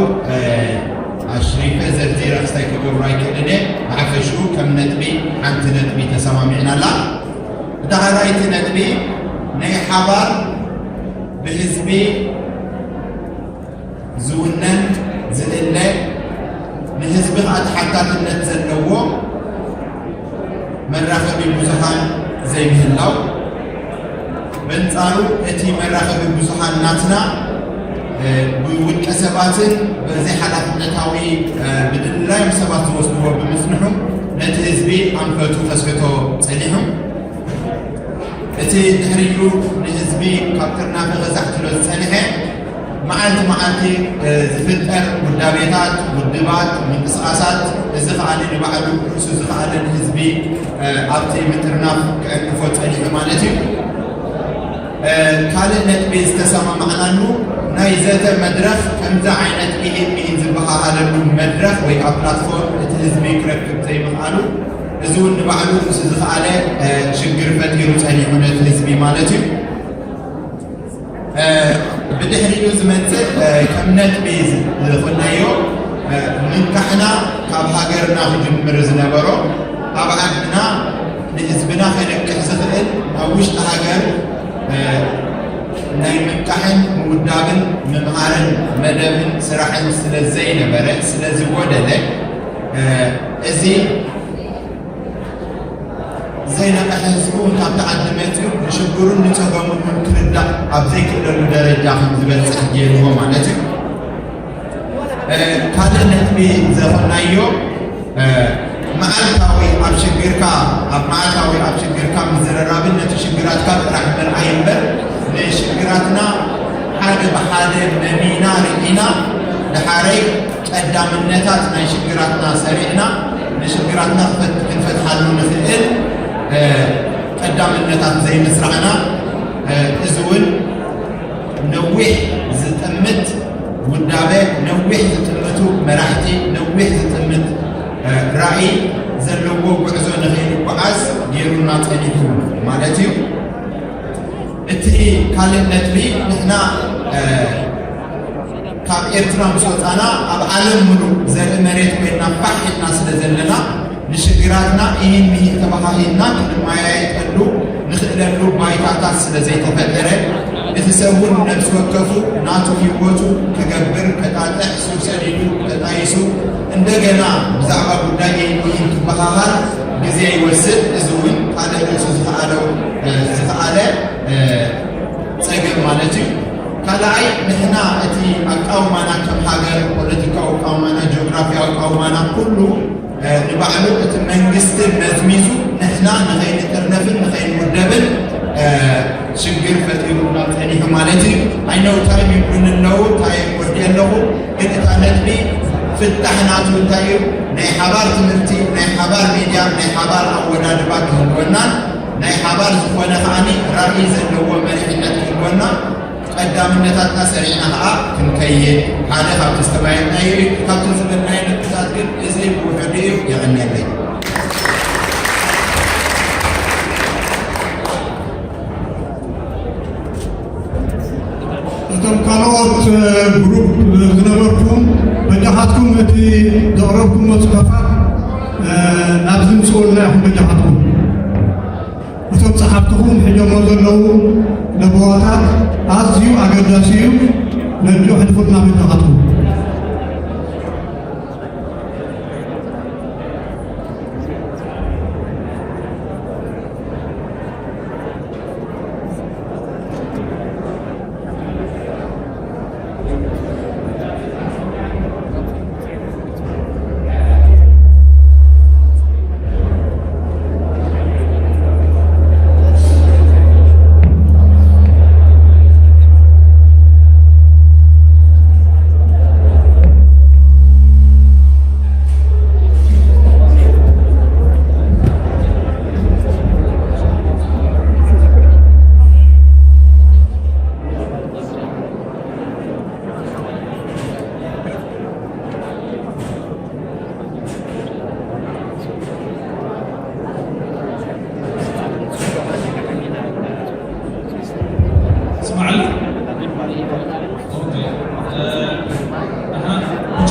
ኣሽሪፈ ዘርዚረ ክስታይ ክገብሮ ኣይክእልን እየ። ብሓፈሽኡ ከም ነጥቢ ሓንቲ ነጥቢ ተሰማሚዕናላ። እታ ካልኣይቲ ነጥቢ ናይ ሓባር ብህዝቢ ዝውነን ዝእለ፣ ንህዝቢ ከዓ ተሓታትነት ዘለዎ መራኸቢ ብዙሃን ዘይምህላው፣ በንጻሩ እቲ መራኸቢ ብዙሃን ናትና ብውልቀ ሰባትን ብዘይ ሓላፍነታዊ ብድላዮም ሰባት ዝወስድዎ ብምጽንሑ፣ ነቲ ህዝቢ ኣንፈቱ ከስሕቶ ጸኒሑ። እቲ ድሕሪኡ ንህዝቢ ካብ ጥርናፈ ከዛሕትሎ ዝጸንሐ፣ መዓልቲ መዓልቲ ዝፍጠር ውዳቤታት፣ ውድባት፣ ምንቅስቃሳት፣ እዚ ከኣ ንባዕሉ ርእሱ ዝኸኣለ ንህዝቢ ኣብቲ ምጥርናፍ ከዕንቅፎ ጸኒሑ ማለት እዩ። ካልእ ነጥቢ ዝተሰማማዕናሉ ናይ ዘተ መድረኽ፣ ከምዚ ዓይነት ኢሂን ሚሂን ዝበሃሃለሉ መድረኽ ወይ ኣብ ፕላትፎርም እቲ ህዝቢ ክረክብ ዘይምኽኣሉ፣ እዚ እውን ንባዕሉ ርእሱ ዝኸኣለ ሽግር ፈጢሩ ጸኒሑ ነቲ ህዝቢ ማለት እዩ። ብድሕሪኡ ዝመጽእ ከም ነጥቢ ዝኾናዮ፣ ምንካሕና ካብ ሃገርና ክጅምር ዝነበሮ፣ ኣብ ዓድና ንህዝብና ከነቅሕ ዝኽእል ኣብ ውሽጢ ሃገር ናይ ምንቃሕን ምውዳብን ምምሃርን መደብን ስራሕን ስለ ዘይነበረ፣ ስለ ዝጎደለ፣ እዚ ዘይነቕሐ ህዝቢ እውን ካብቲ ዓዲ መፂኡ ንሽግሩን ንፀገሙን እውን ክርዳእ ኣብ ዘይክእለሉ ደረጃ ከም ዝበፅሕ ገይርዎ ማለት እዩ። ካልእ ነጥቢ ዘኾናዮ፣ መዓልታዊ ኣብ ሽግርካ፣ ኣብ መዓልታዊ ኣብ ሽግርካ ምዝርራብን ነቲ ሽግራትካ ጥራሕ ምርኣይ እምበር፣ ንሽግራትና ሓደ ብሓደ መሚና ርኢና፣ ድሓረይ ቀዳምነታት ናይ ሽግራትና ሰሪዕና፣ ንሽግራትና ክንፈትሓሉ ንኽእል ቀዳምነታት ዘይምስራዕና፣ እዚ እውን ነዊሕ ዝጥምት ውዳበ፣ ነዊሕ ዝጥምቱ መራሕቲ፣ ነዊሕ ዝጥምት ራእይ ዘለዎ ጉዕዞ ንኸይንጓዓዝ ገይሩና ጸኒሑ ማለት እዩ። እቲ ካልእ ነጥቢ፣ ንሕና ካብ ኤርትራ ምስ ወጻና ኣብ ዓለም ምሉእ ዘርኢ መሬት ኮይንና ፋሕ ኢልና ስለ ዘለና፣ ንሽግራትና ኢሂን ሚሂን ተባሃሂልና ክንመያየጠሉ ንኽእለሉ ባይታታት ስለ ዘይተፈጠረ፣ እቲ ሰብ እውን ነብሲ ወከፉ ናቱ ህይወቱ ክገብር፣ ከጣጥሕ፣ ሱር ሰዲዱ፣ ተጣይሱ፣ እንደገና ብዛዕባ ጉዳይ ኢሂን ሚሂን ክበሃሃል ግዜ ይወስድ። እዚ እውን ካልእ ርእሱ ዝኸኣለ ጸገም ማለት እዩ። ካልኣይ፣ ንሕና እቲ ኣቃውማና ከም ሃገር፣ ፖለቲካዊ ኣቃውማና፣ ጂኦግራፊያዊ ኣቃውማና ኩሉ ንባዕሉ እቲ መንግስቲ መዝሚዙ ንሕና ንኸይንጥርነፍን ንኸይንውደብን ሽግር ፈጢሩና ጸኒሑ ማለት እዩ። I know time ይብሉኒ ኣለዉ፣ time ወዲ ኣለኹ፣ ግን እታ ነጥቢ ፍታሕ ናቱ እንታይ እዩ? ናይ ሓባር ትምህርቲ፣ ናይ ሓባር ሚድያ፣ ናይ ሓባር ኣወዳድባ ክህልወናን ናይ ሓባር ዝኾነ ከኣኒ ራእይ ዘለዎ መሪሕነት ክህልወና ቀዳምነታትና ሰሪዕና ከኣ ክንከይድ ሓደ ካብቲ ዝተማየጥናዮ እዩ። ካብቲ ዝበልናዮ ነጥብታት ግን እዚ ብውሕዱ እዩ። የቐንየለይ። እቶም ካልኦት ግሩፕ ዝነበርኩም በጃኻትኩም እቲ ዘቕረብኩሞ ጽሑፋት ናብዚ ምጽኡልና ኢኹም በጃኻትኩም። እቶም ጸሓፍትኹም ሒዞሞ ዘለዉ ለበዋታት ኣዝዩ ኣገዳሲ እዩ። ነጆ ሕልፉልና በጃኻትኩም።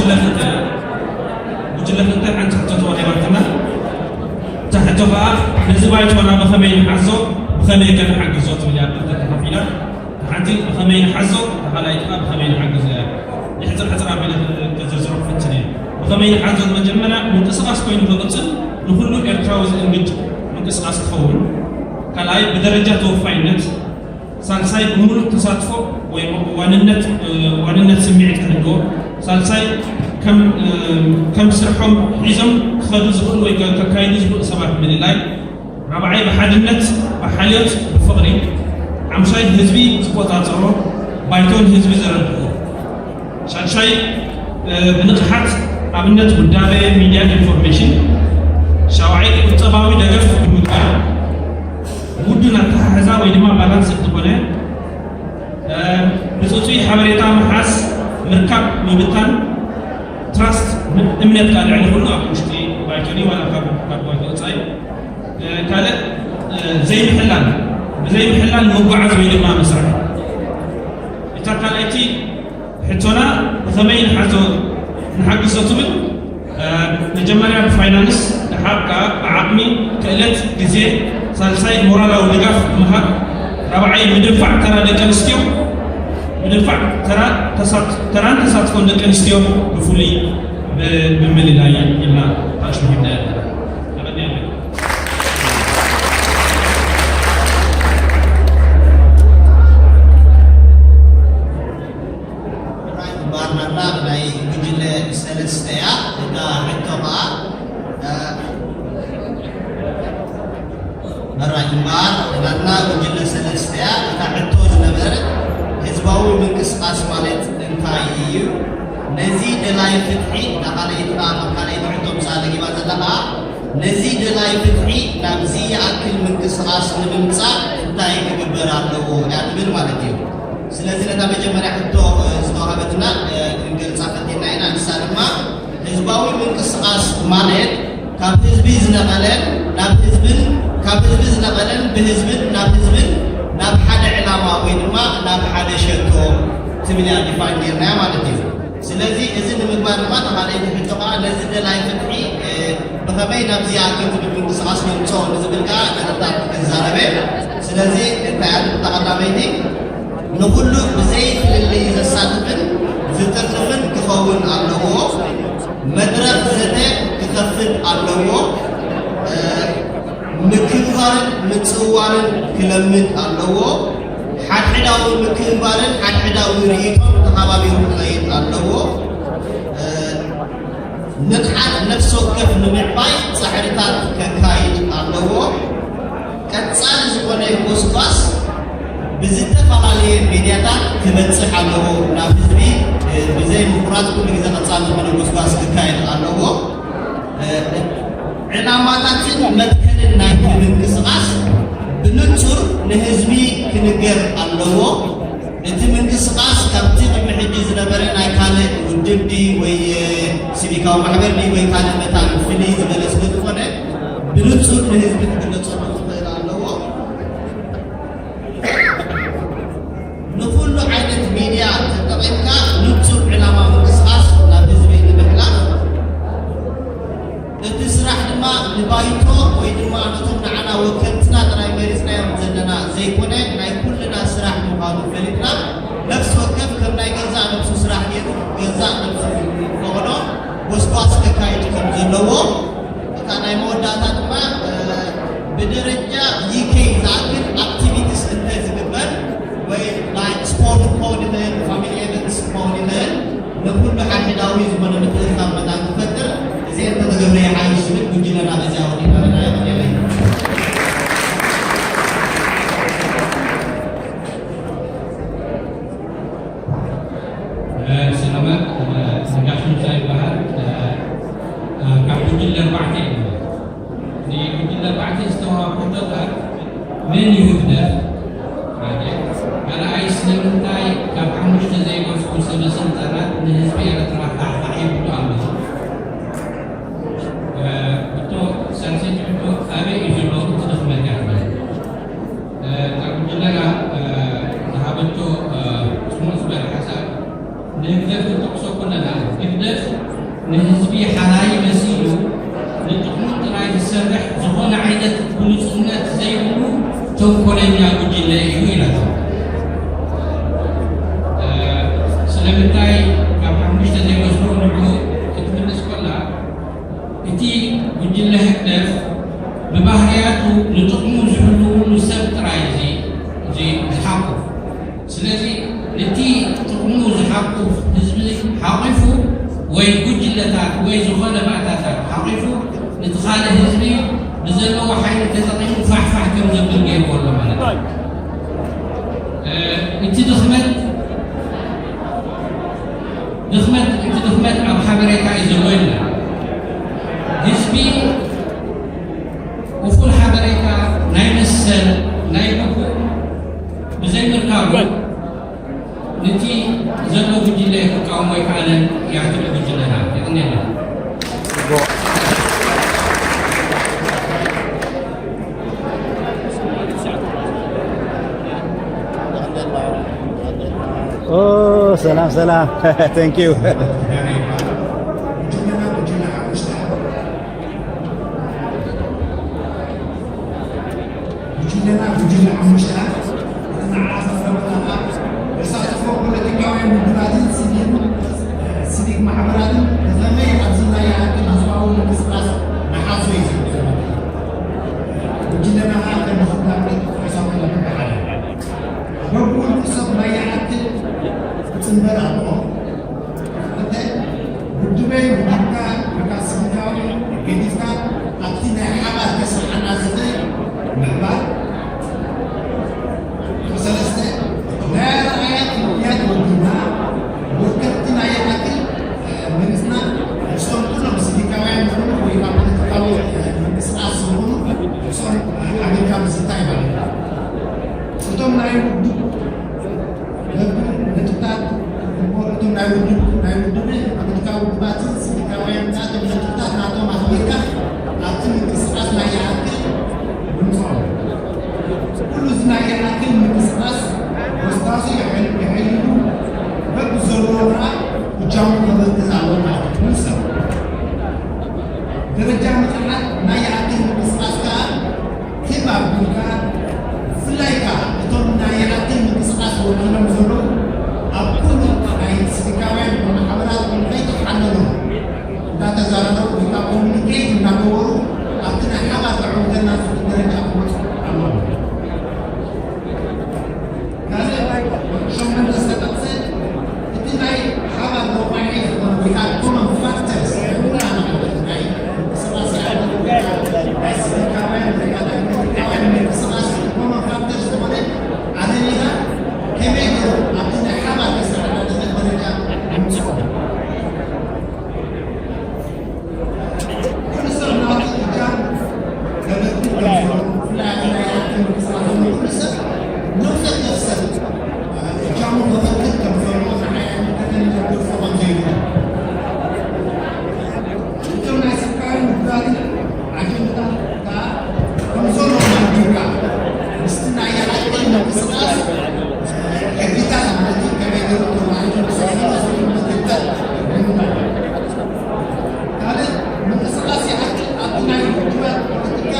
ጉጅለ ክልተ፣ ጉጅለ ክልተ ሓንቲ ሕቶ ተዋሂባትና። እታ ሕቶ ከዓ ነዚ ባይቶና ብኸመይ ንሓዞ፣ ብኸመይ ከ ንሓግዞ ትብል እያ። ክልተ ተኸፊላ። ሓንቲ ብኸመይ ንሓዞ፣ እታ ካልኣይቲ ከዓ ብኸመይ ንሓግዞ እያ። ሕፅር ሕፅር ኣቢለ ከዝርዝሮ ክፍትን እየ። ብኸመይ ንሓዞ፣ መጀመርያ ምንቅስቃስ ኮይኑ ክቕፅል ንኩሉ ኤርትራዊ ዝእንግድ ምንቅስቃስ ክኸውን፣ ካልኣይ ብደረጃ ተወፋይነት፣ ሳልሳይ ብምሉእ ተሳትፎ ወይ ዋንነት፣ ዋንነት ስምዒት ክህልዎ፣ ሳልሳይ ከም፣ ከም ስርሖም ሒዞም ክኸዱ ዝኽእሉ ወይ ከካይዱ ዝኽእሉ ሰባት ምልላይ፣ ራብዓይ ብሓድነት፣ ብሓልዮት፣ ብፍቕሪ፣ ሓምሻይ ህዝቢ ዝቆጻጸሮ፣ ባይቶን ህዝቢ ዘረድኦ፣ ሻድሻይ ብንቕሓት ኣብነት ውዳበ ሚድያ ኢንፎርሜሽን፣ ሻውዓይ ቁጠባዊ ደገፍ ብምግባር፣ ውዱን ኣተሓሕዛ ወይ ድማ ባላንስ ዝኾነ፣ ብፅፁይ ሓበሬታ ምሓዝ፣ ምርካብ፣ ምብታን፣ ትራስት፣ እምነት፣ ካልዕ ንኩሉ ኣብ ውሽጢ ባይቶኒ ዋላ ካብ ባይቶ ወፃኢ ካልእ ዘይምሕላል፣ ብዘይምሕላል ምጓዓዝ ወይ ድማ ምስራሕ። እታ ካልኣይቲ ሕቶና ብኸመይ ንሓዞ ንሓግዞ ትብል፣ መጀመርያ ብፋይናንስ፣ ደሓር ከዓ ብዓቕሚ፣ ክእለት፣ ግዜ፣ ሳልሳይ ሞራላዊ ድጋፍ ምሃብ፣ ራብዓይ ምድንፋዕ ተራ ደቂ ኣንስትዮ፣ ምድንፋዕ ተራ ተሳት-፣ ተራን ተሳትፎን ደቂ ኣንስትዮ ብፍሉይ ብ-፣ ብምልላይ ኢልና ታሽሙ ሂብና ኣለና። ራይ ባርናና ናይ ጉጅለ ሰለስተ እያ። እታ ሕቶ ኸዓ፣ እ፣ መራሒ ግንባር ናትና ጉጅለ ሰለስተ እያ። እታ ሕቶ ዝነበረ ህዝባዊ ምንቅስቃስ ማለት እንታይ እዩ? ነዚ ደላይ ፍትሒ፣ እታ ካልኣይቲ ኸዓ፣ ካብ ካልኣይቲ ሕቶ ምሳሌ ሂባ ዘላ ኸዓ፣ ነዚ ደላይ ፍትሒ ናብዚ ይኣክል ምንቅስቃስ ንምምፃእ እንታይ ክግበር ኣለዎ እያ ትብል ማለት እዩ። ስለዚ ነታ መጀመርያ ሕቶ፣ እ፣ ዝተዋሃበትና፣ እ፣ ክንገልፃ ፈቲና ኢና። ንሳ ድማ ህዝባዊ ምንቅስቃስ ማለት ካብ ህዝቢ ዝነቐለን ናብ ህዝብን፣ ካብ ህዝቢ ዝነቐለን ብህዝብን ናብ ህዝብን ናብ ሓደ ዕላማ ወይ ድማ ናብ ሓደ ሸቶ ትብል እያ ዲፋይን ጌርናያ ማለት እዩ። ስለዚ እዚ ንምግባር ድማ ተኻለይቲ ሕቶ ከዓ ነዚ ደላይ ፍትሒ፣ እ፣ ብኸመይ ናብዚ ይኣክል ዝብል ምንቅስቃስ ነምፅኦ ንዝብል ከዓ ቀጥታ ክዛረበ። ስለዚ እንታይ እያ እታ ቀዳመይቲ? ንኹሉ ብዘይ ፍልልይ ዘሳትፍን ዝጥርንፍን ክኸውን ኣለዎ። መድረኽ ዘተ ክኸፍት ኣለዎ። እ፣ ምክብባርን ምጽውዋርን ክለምድ ኣለዎ። ሓድሕዳዊ ምክብባርን ሓድሕዳዊ ርእይቶን ተኸባቢሩ ክኸይድ ኣለዎ። እ፣ ንቕሓት ነፍሲ ወከፍ ንምዕባይ ጻዕርታት ከካይድ ኣለዎ። ቀጻሊ ዝኾነ ጎስጓስ ብዝተፈላለየ ሜድያታት ክበጽሕ ኣለዎ። ናብ ህዝቢ፣ እ፣ ብዘይ ምቁራጽ ኩሉ ግዜ ቀጻሊ ዝኾነ ጎስጓስ ክካየድ ኣለዎ። እ፣ ዕላማታትን መትከልን ናይቲ ምንቅስቓስ ብንጹር ንህዝቢ ክንገር ኣለዎ። እቲ ምንቅስቓስ ካብቲ ቅድሚ ሕጂ ዝነበረ ናይ ካልእ ውድብ ድዩ ወይ፣ እ፣ ሲቪካዊ ማሕበር ድዩ ወይ ካልእ መታን ፍልይ ዝበለ ስለ ዝኾነ ብንጹር ንህዝቢ ክግለጸሉ ክኽእል ኣለዎ። ንኹሉ ዓይነት ሚድያ ተጠቒምካ ንጹር ዕላማ ምንቅስቓስ ናብ ህዝቢ ንምሕላፍ፣ እቲ ስራሕ ድማ ንባይቶ ወይ ድማ ነቶም ንዓና ወከልትና ጥራይ መሪጽናዮም ዘለና ዘይኮነ፣ ናይ ኩልና ስራሕ ምዃኑ ፈሊጥና፣ ነፍሲ ወከፍ ከም ናይ ገዛእ ነብሱ ስራሕ ገይሩ፣ ገዛእ ነብሱ ዝፈቐዶ ጎስጓስ ከካይድ ከም ዘለዎ፣ እታ ናይ መወዳእታ ድማ፣ እ፣ ብደረጃ ዩ ኬ ዝኣክል ኣክቲቪቲስ እንተዝግበር፣ ወይ ናይ ስፖርት ክኸውን ይኽእል፣ ፋሚሊ ኤቨንትስ ክኸውን ይኽእል፣ ንኹሉ ሓድሕዳዊ ዝኾነ ምትእኽኻብ መታን ክፈጥር፣ እዚ እንተተገብረ ይሓይሽ ዝብል ጉጅለና በዚኣ ወዲእና ኣለና። የቐንየለይ። እ፣ ሰላማት፣ እ፣ ነጋሽ ሙሳ ይበሃል። እ፣ እ፣ ካብ ጉጅለ ኣርባዕተ እዩ። ንጉጅለ ኣርባዕተ ዝተዋህቡ ሕቶታት፣ መን እዩ ህግደፍ? ሓደ። ካልኣይ፣ ስለምንታይ ካብ ሓሙሽተ ዘይበዝሑ ሰበ ስልጣናት ንህዝቢ ኤርትራ ፋሕፋሕ ይብሉ ኣለዉ? እ፣ ሕቶ፣ ሳልሰይቲ ሕቶ፣ ኣበይ እዩ ዘሎ እቲ ድኽመት? እ፣ ካብ ጉጅለና፣ እ፣ ዝሃበቶ፣ እ፣ ጽሙእ ዝበለ ሓሳብ፣ ንህግደፍ ክንጠቕሶ ከለና፣ ህግደፍ ንህዝቢ ሓራይ መሲሉ ንጥቕሙ ጥራይ ዝሰርሕ ዝኾነ ዓይነት ግሉጽነት ዘይብሉ ተንኮለኛ ጉጅለ እዩ ኢላቶ። ስለምንታይ ካብ ሓሙሽተ ዘይወስዶ ንዑ ክትምልስ ኮላ እቲ ጉጅለ ህግደፍ ብባህርያቱ ንጥቕሙ ዝሕልውሉ ሰብ ጥራይ እዩ ዝሓቁፍ። ስለዚ ነቲ ጥቕሙ ዝሓቁፍ ህዝቢ ሓቒፉ ወይ ጉጅለታት ወይ ዝኾነ ባእታታት ሓቒፉ ነቲ ካልእ ህዝቢ ብዘለዎ ሓይሊ ተጠቒሙ ፋሕፋሕ ከም ዘብል ገይርዎ ኣሎ ማለት እዩ። እቲ ድኽመት ድኽመት እቲ ድኽመት ኣብ ሓበሬታ እዩ ዘሎ ይብላ። ህዝቢ እኹል ሓበሬታ ናይ መሰል ናይ ግቡእ ብዘይምርካቡ ነቲ ዘሎ ጉጅለ ክቃወሞ ኣይከኣለን። ያትሪ ጉጅለና የቕንየልና። ሰላም ሰላም። Thank you። ጉጅለና ጉጅለ ሓሙሽተ ንዓኣ ዘረበናኻ ዘሳተፎ ፖለቲካውያን ውድባትን ሲቪክ ማሕበራትን ብኸመይ ኣብዚ ናይ ይኣክል ህዝባዊ ምንቅስቃስ ንሓዞ እዩ ዝብል ዘሎ። ጉጅለና ከዓ ከም ዝፍላጥ ሒሳብ ኣለና ሓደ በብውልቁ ሰብ ናይ ይኣክል ክፅንበር ኣለዎ። ክልተ ውድበይ ውድብካ ወይካ ስቪካዊ ገዲፍካ ኣብቲ ናይ ሓባር ከስርሓና ዝኽእል ምዕባል። ሰለስተ ናይ ኣርኣያ ትውፊያት ወዲና ወከልቲ ናይ ይኣክል መንግስትና ምስቶም ኩሎም ስቪካውያን ዝኾኑ ወይካ ፖለቲካዊ ምንቅስቃስ ዝኾኑ እሶም ሓቢርካ ምስታይ ማለት እዩ። እቶም ናይ ውድብ ነጥብታት እሞ እቶም ናይ ውድብ ናይ ውድብ ፖለቲካዊ ውድባትን ስቪካውያን እቶም ነጥብታት ናቶም ኣኽቢርካ ኣብቲ ምንቅስቃስ ናይ ይኣክል ምምፅኦም። ኩሉ እዚ ናይ ይኣክል ምንቅስቃስ ወስታሱ የሐይሉ በብዘለዎ ከዓ እጃሙ ከበርክት ኣለዎ ማለት እዩ። ንሰብ ደረጃ ምፅሓት ናይ ይኣክል ምንቅስቃስ ከዓ ክብ ኣቢልካ ብፍላይ ከዓ እቶም ናይ ይኣክል ምንቅስቃስ ወኪሎም ዘለዉ ኣብ ኩሉ ናይ ስቪካውያን ማሕበራት ከይተሓለሎም እንዳተዛረቡ ወይ ከዓ ኮሚኒኬት እንዳገበሩ ኣብቲ ናይ ሓባር ክዕውተና ዝኽእል ደረጃ ክመፁ ኣለዎም። ካልእ ሸሞንተ ዝተጠቕሰ እቲ ናይ ሓባር መዋዒ ዝኾነ ወይ ከዓ ኮመን ፋክተርስ ናይ ኩላና ማለት ናይ ምንቅስቃስ ናይ ስቪካውያን ወይ ከዓ ናይ ፖለቲካውያን ምንቅስቃስ ኮመን ፋክተርስ ዝኾነ ዓለሚና ከመይ ገይሩ ኣብቲ ናይ ሓባር ከስርሐና ዝኽእል ደረጃ ንምፅኦ። ካልእ ምንቅስቃስ ይዓቅብ ኣብቲ ናይ ውድባት ፖለቲካ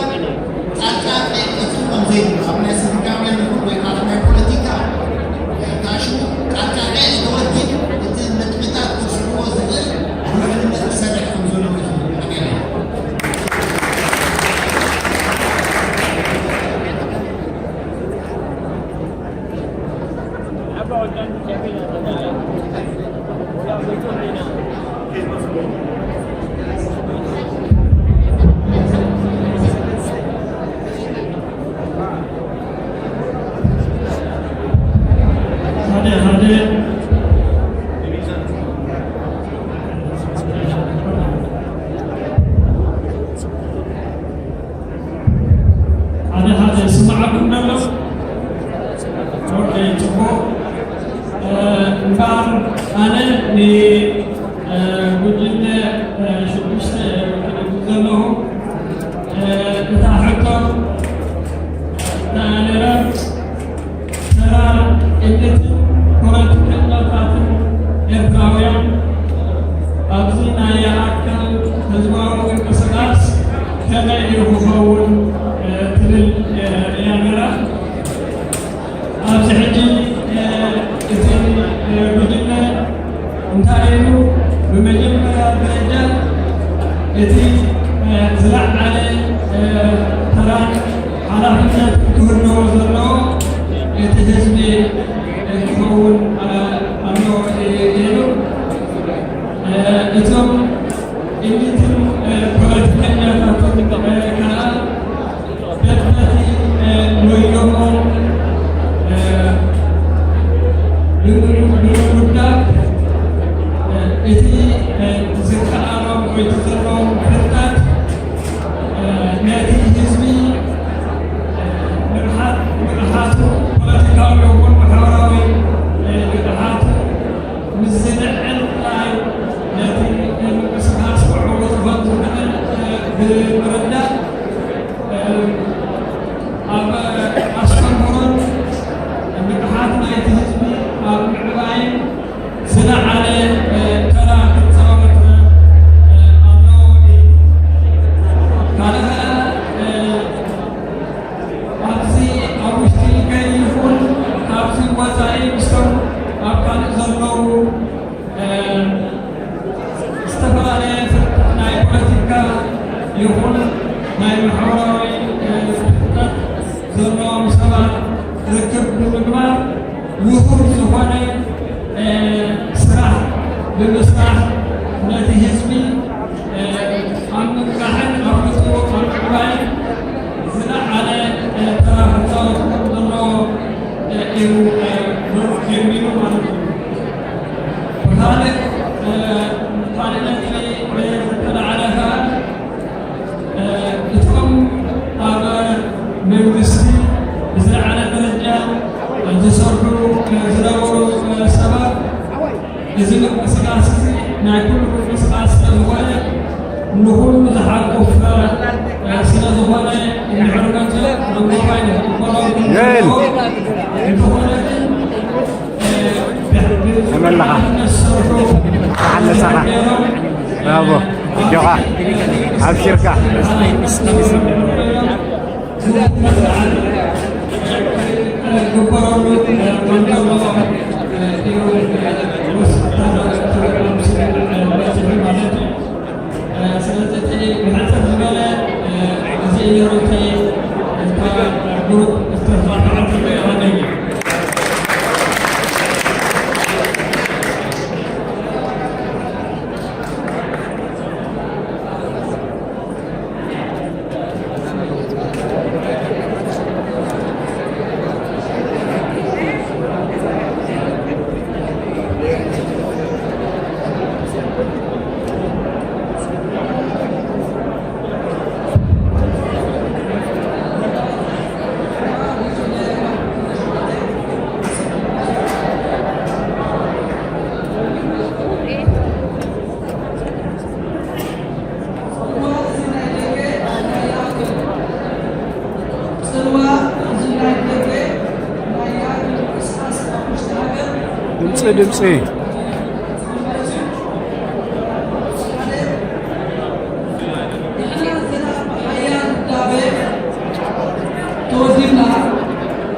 ጣልቃ ከየእቱ ከም ዘይብሉ ኣብ ናይ ስቪካውያን ይኹን ወይ ኣብ ናይ ፖለቲካ ታሽሙ ጣልቃ ከየእተወ ግን እቲ ነጥብታት ክስዕብዎ ዝኽእል ውሕልነት ክሰርሕ ከም ዘለዎ እዩ ዝብል። ሓደ ሓደ ስምዓኩም ነሎ። ኦኬ፣ ጽቡቕ። እምበኣር ኣነ ንጉጅለ ሽዱሽተ ወኪለ ዘለኹ። እታ ሕቶ እንታይ ነይራ? ተራ ቅድትን ፖለቲከኛታትን ኤርትራውያን ኣብዚ ናይ ኣካል ህዝባዊ ምንቅስቃስ ከመይ እዩ ክኸውን ትብል እያ ነራ። ኣብዚ ሕጂ እቲ ጉጅለ እንታይ ኢሉ? ብመጀመርያ ደረጃ እቲ ዝለዓለ ተራን ሓላፍነት ክህልዎ ዘለዎ እቲ ህዝቢ ክኸውን ኣለዎ ኢሉ። እቶም ኤሊትን ፖለቲከኛታትን ከዓ በቲ ወዮኦም ብምውዳብ እቲ ዝከኣሎም ወይ ዘለዎም ፍልጠት ነቲ ህዝቢ ንቕሓት ንቕሓቱ ፖለቲካዊ ይኹን ማሕበራዊ ንቕሓቱ ምስ ዝልዕል ጥራይ ነቲ ምንቅስቃስ ክዕወት ከም ዝኽእል ብምርዳእ ኣብ ኣስተምህሮን ንቕሓት ናይቲ ህዝቢ ኣብ ምዕባይን ዝለዓለ ተራ ክፃወት ኣለዎ። ካልእ ኣብዚ ኣብ ውሽጢ ከይኹን ካብዚ ወፃኢ ምስቶም ኣብ ካልእ ዘለዉ ዝተፈላለየ ናይ ፖለቲካ ይኹን ናይ ማሕበራዊ ፍልጠት ዘለዎም ሰባት ርክብ ብምግባር ውሁድ ዝኾነ ስራሕ ብምስራሕ ነቲ ህዝቢ ኣብ ምንቃሕን ኣፍልጦ ኣብ ምዕባይን ዝለዓለ ተራ ክፃወት ከም ዘለዎ እዩ ገሚኑ ማለት እዩ። ብኻልእ ካልእ ነጥቢ ዝተለዓለ ከዓ እቶም ኣብ መንግስቲ ብዝለዓለ ደረጃ ዝሰርሑ ዝነበሩ ሰባት እዚ ምንቅስቃስ እዚ ናይ ኩሉ ምንቅስቃስ ስለዝኾነ ንኹሉ ዝሓቁፍ ስለዝኾነ እንድሕር መፅኡ ኣንጎባይ ንክበሎም ይል። እንተኾነ ግን ተመለኻ ተሓነሳኻ ብራቮ ኣጆኻ ኣብሽርካ ስለዚ እቲ ብሕጽር ዝበለ እዚ ነሮቲ እታ ግሩፕ ዝተፋጠዐት ይሃለኝ። ድምፂ ድምፂ ተወዲብና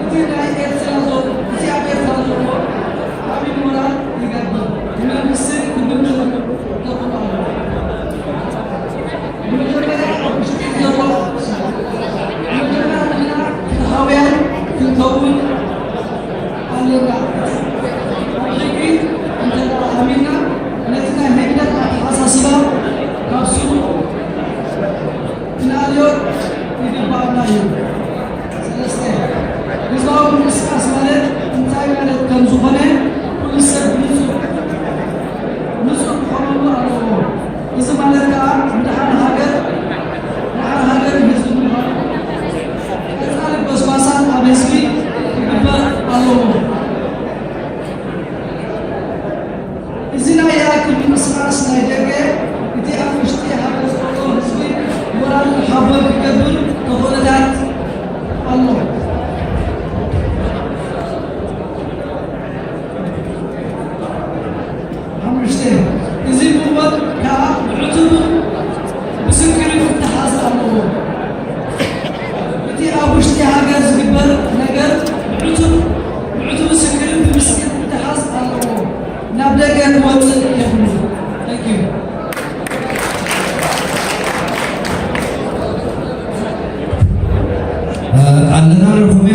እቲ ናይ ኤርትራ ዘሎ እቲ ኣብ ኤርትራ ዘሎ ዓብዪ ሞራል ይገብር ንመንግስቲ ክምልሱ ይገብሩ ኣለዉ። ብመጀመርያ ኣብ ውሽጢ ዘሎ ብመጀመርያ ንሕና ፍትሃውያን ክንከውን ኣለና። ኣብ ሕጊ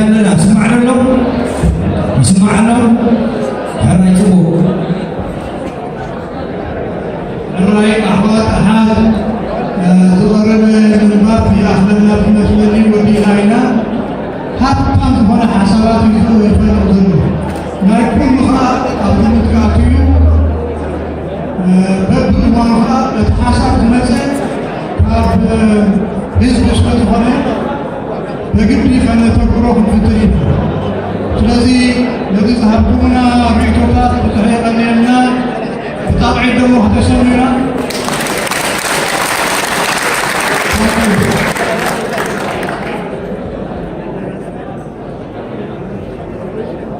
ኣለና። ስማዕ ኣሎ? ይስማዕ ኣሎ? ሕራይ ጽቡቕ። ሕራይ ኣሕዋት ኣሓት፣ እ፣ ዝቐረበ ምንባብ ይኣኽለና ትመስለኒ፣ ወዲእና ኢና። ሃብታም ዝኾነ ሓሳባት እዩ ይፈልቕ ዘሎ። ናይ ኩሉ ኸኣ ኣብ ግምት ክኣቱ እዩ። እ፣ በብእዋኑ ኸኣ እቲ ሓሳብ ዝመጸ ካብ፣ እ፣ ህዝቢ ስለ ዝኾነ፣ በግዲ ከነተግብሮ ክንፍትን ኢና። ስለዚ ነዚ ዝሃብኩምና ርእይቶታት ብዙሕ የቐንየልና። ብጣዕሚ ደሞ ከተሰምዩና።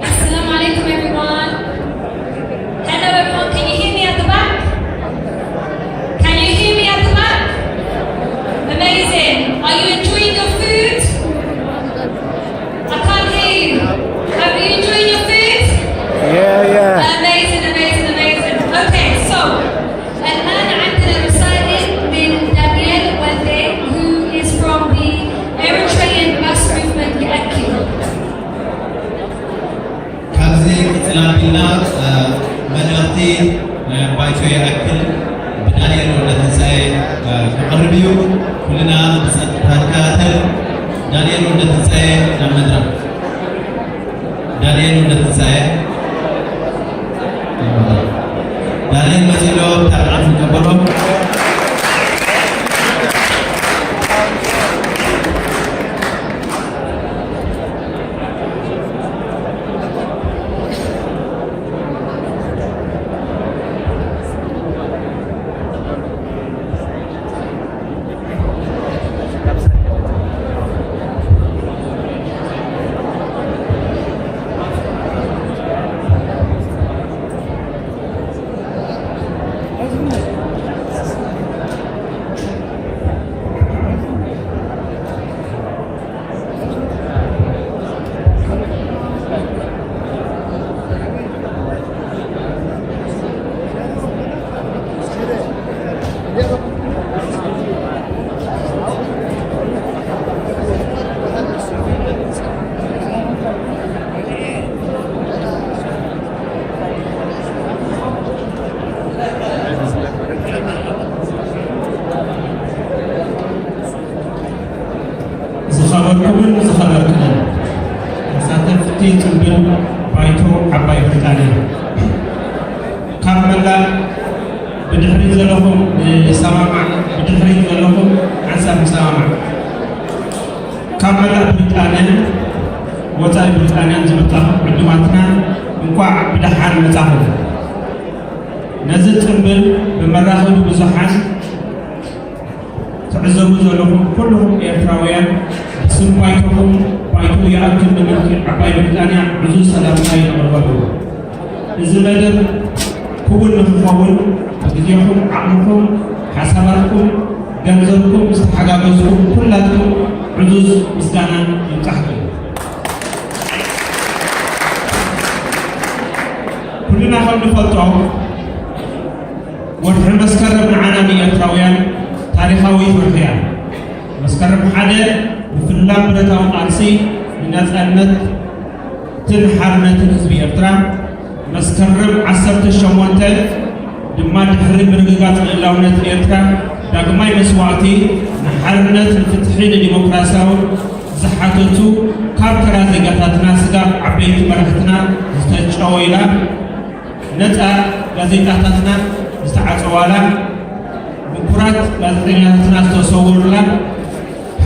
Assalamu alaikum, everyone. Hello, everyone. Can you hear me at the back? Can you hear me at the back? Amazing. Are you enjoying your food? I can't hear you. Are you enjoying your food? Yeah, yeah. Amazing, amazing, amazing. Okay, so الآن عندنا رسالة من دانيال ولدي, who is from the Eritrean bus movement يأكل. ካብዚ ቅጽል ኣቢልና፣ እ፣ መልእኽቲ ናይ ባይቶ ይኣክል ብዳንኤል ወልደትንሳኤ፣ እ፣ ክቐርብ እዩ። ኩልና ብጸጥታ ንከታተል። ዳንኤል ወልደትንሳኤ ናብ መድረኽ። ዳንኤል ወልደትንሳኤ። ዳንኤል መጺኡ ኣሎ፣ ብታዕሊማት ንቀበሎ። ዝኸበርኩምን ዝኸበርክንን ተሳተፍቲ ጽምብል ባይቶ ዓባይ ብሪጣንያ፣ ካብ መላእ ብድሕሪት ዘለኹም ንሰማማዕ፣ ብድሕሪት ዘለኹም ሓንሳብ ንሰማማዕ። ካብ መላእ ብሪጣንያን ወጻኢ ብሪጣንያን ዝመጻኹም ዕዱማትና፣ እንቋዕ ብደሓን መጻኹም። ነዚ ጽምብል ብመራኸቢ ብዙሓን ትዕዘቡ ዘለኹም ኩልኹም ኤርትራውያን፣ ብስም ባይቶኹም፣ ባይቶ ይኣክል ንምልኪ ዓባይ ብሪጣንያ ዕዙዝ ሰላምታ የቕርበሉ። እዚ መደብ ክውን ንክኸውን ብግዜኹም፣ ዓቕምኹም፣ ሓሳባትኩም፣ ገንዘብኩም ዝተሓጋገዝኩም ኩላትኩም ዕዙዝ ምስጋና ይብጻሕኩም። ኩልና ከም ንፈልጦ፣ ወርሒ መስከረም ንዓና ንኤርትራውያን ታሪኻዊት ወርሒ እያ። መስከረም ሓደ ብፍላም ብረታዊ ቃልሲ ንናጽነትን ሓርነትን ህዝቢ ኤርትራ፣ መስከረም ዓሰርተ ሸሞንተ ድማ ድሕሪ ምርግጋጽ ልእላውነት ኤርትራ ዳግማይ መስዋእቲ ንሓርነት፣ ንፍትሒ፣ ንዲሞክራሲያዊ ዝሓተቱ ካብ ተራ ዜጋታትና ስጋብ ዓበይቲ መራሕትና ዝተጨወይላ፣ ነጻ ጋዜጣታትና ዝተዓጸዋላ፣ ምኩራት ጋዜጠኛታትና ዝተሰወሩላ፣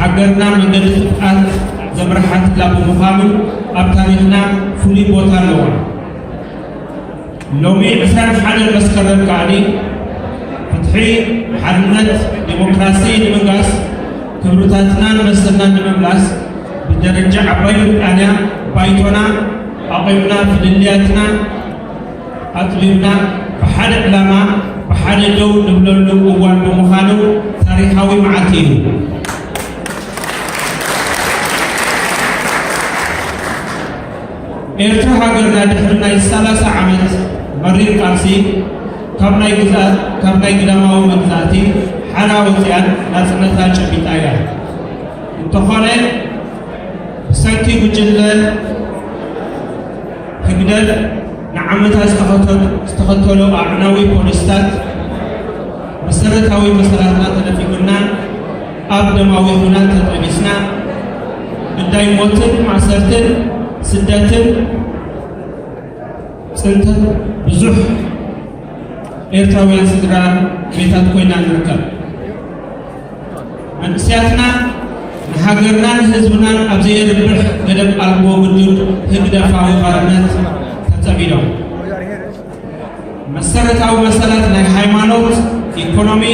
ሃገርና መንገዲ ጥፍኣት ዘምርሓትላ ብምዃኑ ኣብ ታሪኽና ፍሉይ ቦታ ኣለዋ። ሎሚ ዕስራን ሓደን መስከረም ከኣ ፍትሒ፣ ሓርነት፣ ዲሞክራሲ ንምንጋስ፣ ክብርታትናን መሰልናን ንምምላስ ብደረጃ ዓባይ ብሪጣንያ ባይቶና ኣቒምና ፍልልያትና ኣጥቢብና ብሓደ ዕላማ ብሓደ ደው ንብለሉ እዋን ብምዃኑ ታሪኻዊ መዓልቲ እዩ። ኤርትራ ሃገርና ድሕሪ ናይ ሰላሳ ዓመት መሪር ቃልሲ ካብ ናይ ግዝኣት፣ ካብ ናይ ግዳማዊ መግዛእቲ ሓራ ወፂኣን ናፅነታ ጨቢጣ እያ። እንተኾነ ብሰንኪ ጉጅለ ህግደፍ ንዓመታት ዝተኸተሉ ኣዕናዊ ፖሊስታት መሰረታዊ መሰላትና ተነፊጉና ኣብ ደማዊ ኹናት ተጠቢስና ግዳይ ሞትን ማእሰርትን ስደትን ጽንተት ብዙሕ ኤርትራውያን ስድራ ቤታት ኮይና ንርከብ። መንእስያትና ንሃገርናን ህዝብናን ኣብ ዘየርብሕ ገደብ ኣልቦ ግዱድ ህግደፋዊ ባርነት ተጸሚዶም። መሰረታዊ መሰላት ናይ ሃይማኖት፣ ኢኮኖሚ፣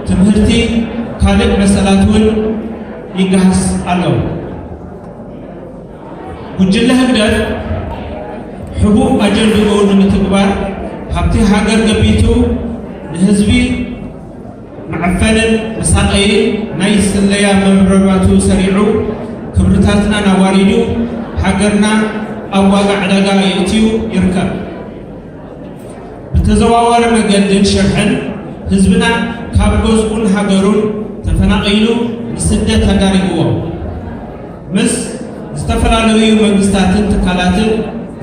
ትምህርቲ፣ ካልእ መሰላት እውን ይገሃስ ኣሎ። ጉጅለ ህግደፍ ሕቡእ ኣጀንድኡ ንምትግባር ሃብቲ ሃገር ገቢቱ ንህዝቢ መዐፈንን መሳቐይን ናይ ስለያ መርበባቱ ሰሪዑ ክብርታትናን ኣዋሪዱ ሃገርና ኣብ ዋጋ ዕዳጋ የእትዩ ይርከብ። ብተዘዋዋሪ መገድን ሽርሕን ህዝብና ካብ ገዝኡን ሃገሩን ተፈናቒሉ ንስደት ተዳሪግዎ። ምስ ዝተፈላለዩ መንግስታትን ትካላትን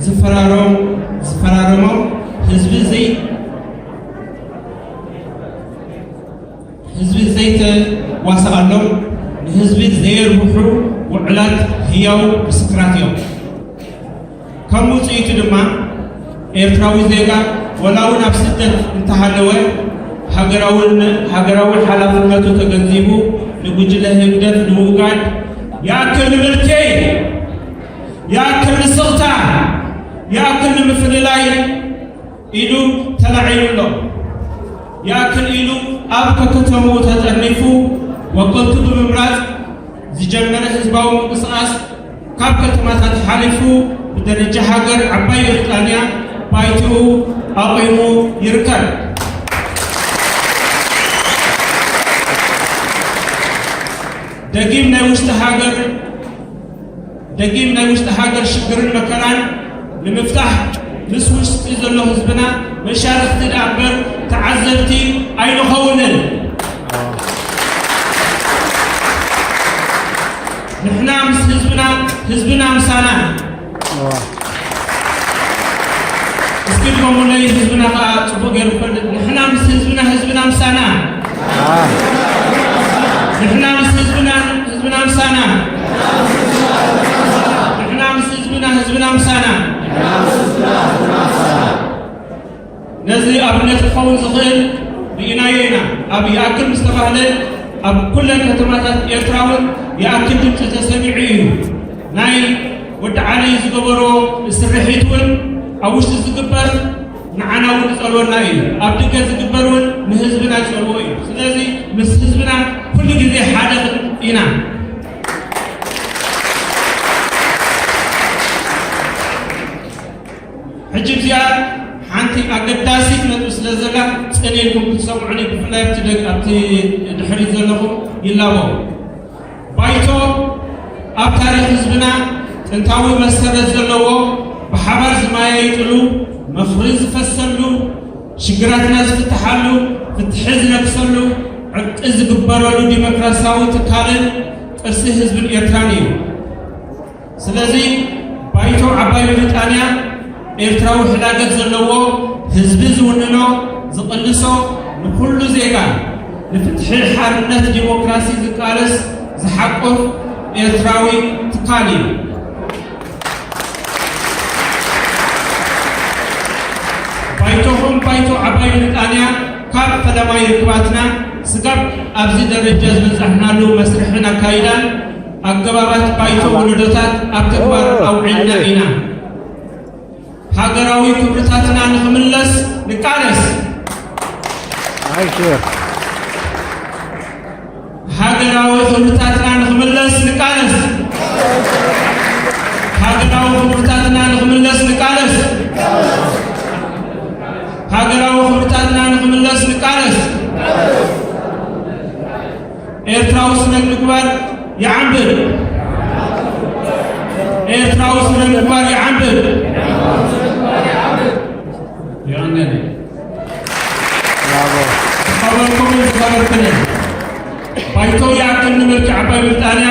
ዝፈራረም ዝፈራረሞም ህዝቢ ዘይ ህዝቢ ዘይተዋስኣሎም ንህዝቢ ዘየርብሑ ውዕላት ህያው ምስክራት እዮም። ከም ውፅኢቱ ድማ ኤርትራዊ ዜጋ ወላ እውን ኣብ ስደት እንተሃለወ ሃገራዊ ሃገራዊ ሓላፍነቱ ተገንዚቡ ንጉጅለ ህግደፍ ንምውጋድ ይኣክል ንምልኪ፣ ይኣክል ንስቕታ፣ ይኣክል ንምፍልላይ ኢሉ ተላዒሉ ኣሎ። ይኣክል ኢሉ ኣብ ከከተምኡ ተጠርኒፉ ወከልቱ ብምምራጽ ዝጀመረ ህዝባዊ ምንቅስቓስ ካብ ከተማታት ሓሊፉ ብደረጃ ሃገር ዓባይ ብሪጣንያ ባይትኡ ኣቑሙ ይርከብ። ደጊም ናይ ውሽጢ ሃገር ደጊም ናይ ውሽጢ ሃገር ሽግርን መከራን ንምፍታሕ ምስ ውሽጢ ዘሎ ህዝብና መሻርኽቲ ደኣ እምበር ተዓዘብቲ ኣይንኸውንን። ንሕና ምስ ህዝብና፣ ህዝብና ምሳና። እስኪ ድገሙለይ፣ ህዝብና ከዓ ጽቡቅ ገይሩ ክፈልጥ። ንሕና ምስ ህዝብና፣ ህዝብና ምሳና። ንሕና ምስ ህዝብና፣ ህዝብና ምሳና። ንሕና ምስ ህዝብና፣ ህዝብና ምሳና። ነዚ ኣብነት ክኸውን ዝኽእል ርኢናዮ ኢና። ኣብ ይኣክል ምስ ተባህለ፣ ኣብ ኩለን ከተማታት ኤርትራ እውን ይኣክል ድምፂ ተሰሚዑ እዩ። ናይ ወዲ ዓሊ ዝገበሮ ስርሒት እውን ኣብ ውሽጢ ዝግበር ንዓና እውን ይጸልወና እዩ። ኣብ ደገ ዝግበር እውን ንህዝብና ይጸልዎ እዩ። ስለዚ ምስ ህዝብና ኩሉ ግዜ ሓደ ኢና። ሕጂ እዚኣ ሓንቲ ኣገዳሲት ነጥቢ ስለ ዘላ ጽን ኢልኩም ክትሰምዑኒ፣ ብፍላይ ኣብቲ ደግ-፣ ኣብቲ ድሕሪት ዘለኹም ይላቦ። ባይቶ ኣብ ታሪኽ ህዝብና ጥንታዊ መሰረት ዘለዎ፣ ብሓባር ዝመያየጥሉ፣ ምኽሪ ዝፈሰሉ፣ ሽግራትና ዝፍትሓሉ፣ ፍትሒ ዝነግሰሉ፣ ዕርቂ ዝግበረሉ ዲሞክራሲያዊ ትካልን ቅርሲ ህዝብን ኤርትራን እዩ። ስለዚ ባይቶ ዓባይ ብሪጣንያ ኤርትራዊ ሕላገት ዘለዎ ህዝቢ ዝውንኖ ዝቕልሶ ንኹሉ ዜጋ ንፍትሒ፣ ሓርነት፣ ዲሞክራሲ ዝቃለስ ዝሓቁፍ ኤርትራዊ ትካል እዩ። ባይቶኹም ባይቶ ዓባይ ብሪጣንያ ካብ ፈለማይ ርክባትና ስጋብ ኣብዚ ደረጃ ዝበጻሕናሉ መስርሕን ኣካይዳን ኣገባባት ባይቶ ወለዶታት ኣብ ተግባር ኣውዒልና ኢና። ሃገራዊ ክብርታትና ንኽምለስ ንቃለስ። ሃገራዊ ክብርታትና ንኽምለስ ንቃለስ። ሃገራዊ ክብርታትና ንኽምለስ ንቃለስ። ሃገራዊ ክብርታትና ንኽምለስ ንቃለስ። ኤርትራዊ ስነ ምግባር ይዓንብብ። ኤርትራዊ ስነ ምግባር ይዓንብብ። የቐንየለይ። ብራቮ። ዝኸበርኩምን ዝኸበርክንን፣ ባይቶ ይኣክል ንመልክዕ ዓባይ ብሪጣንያ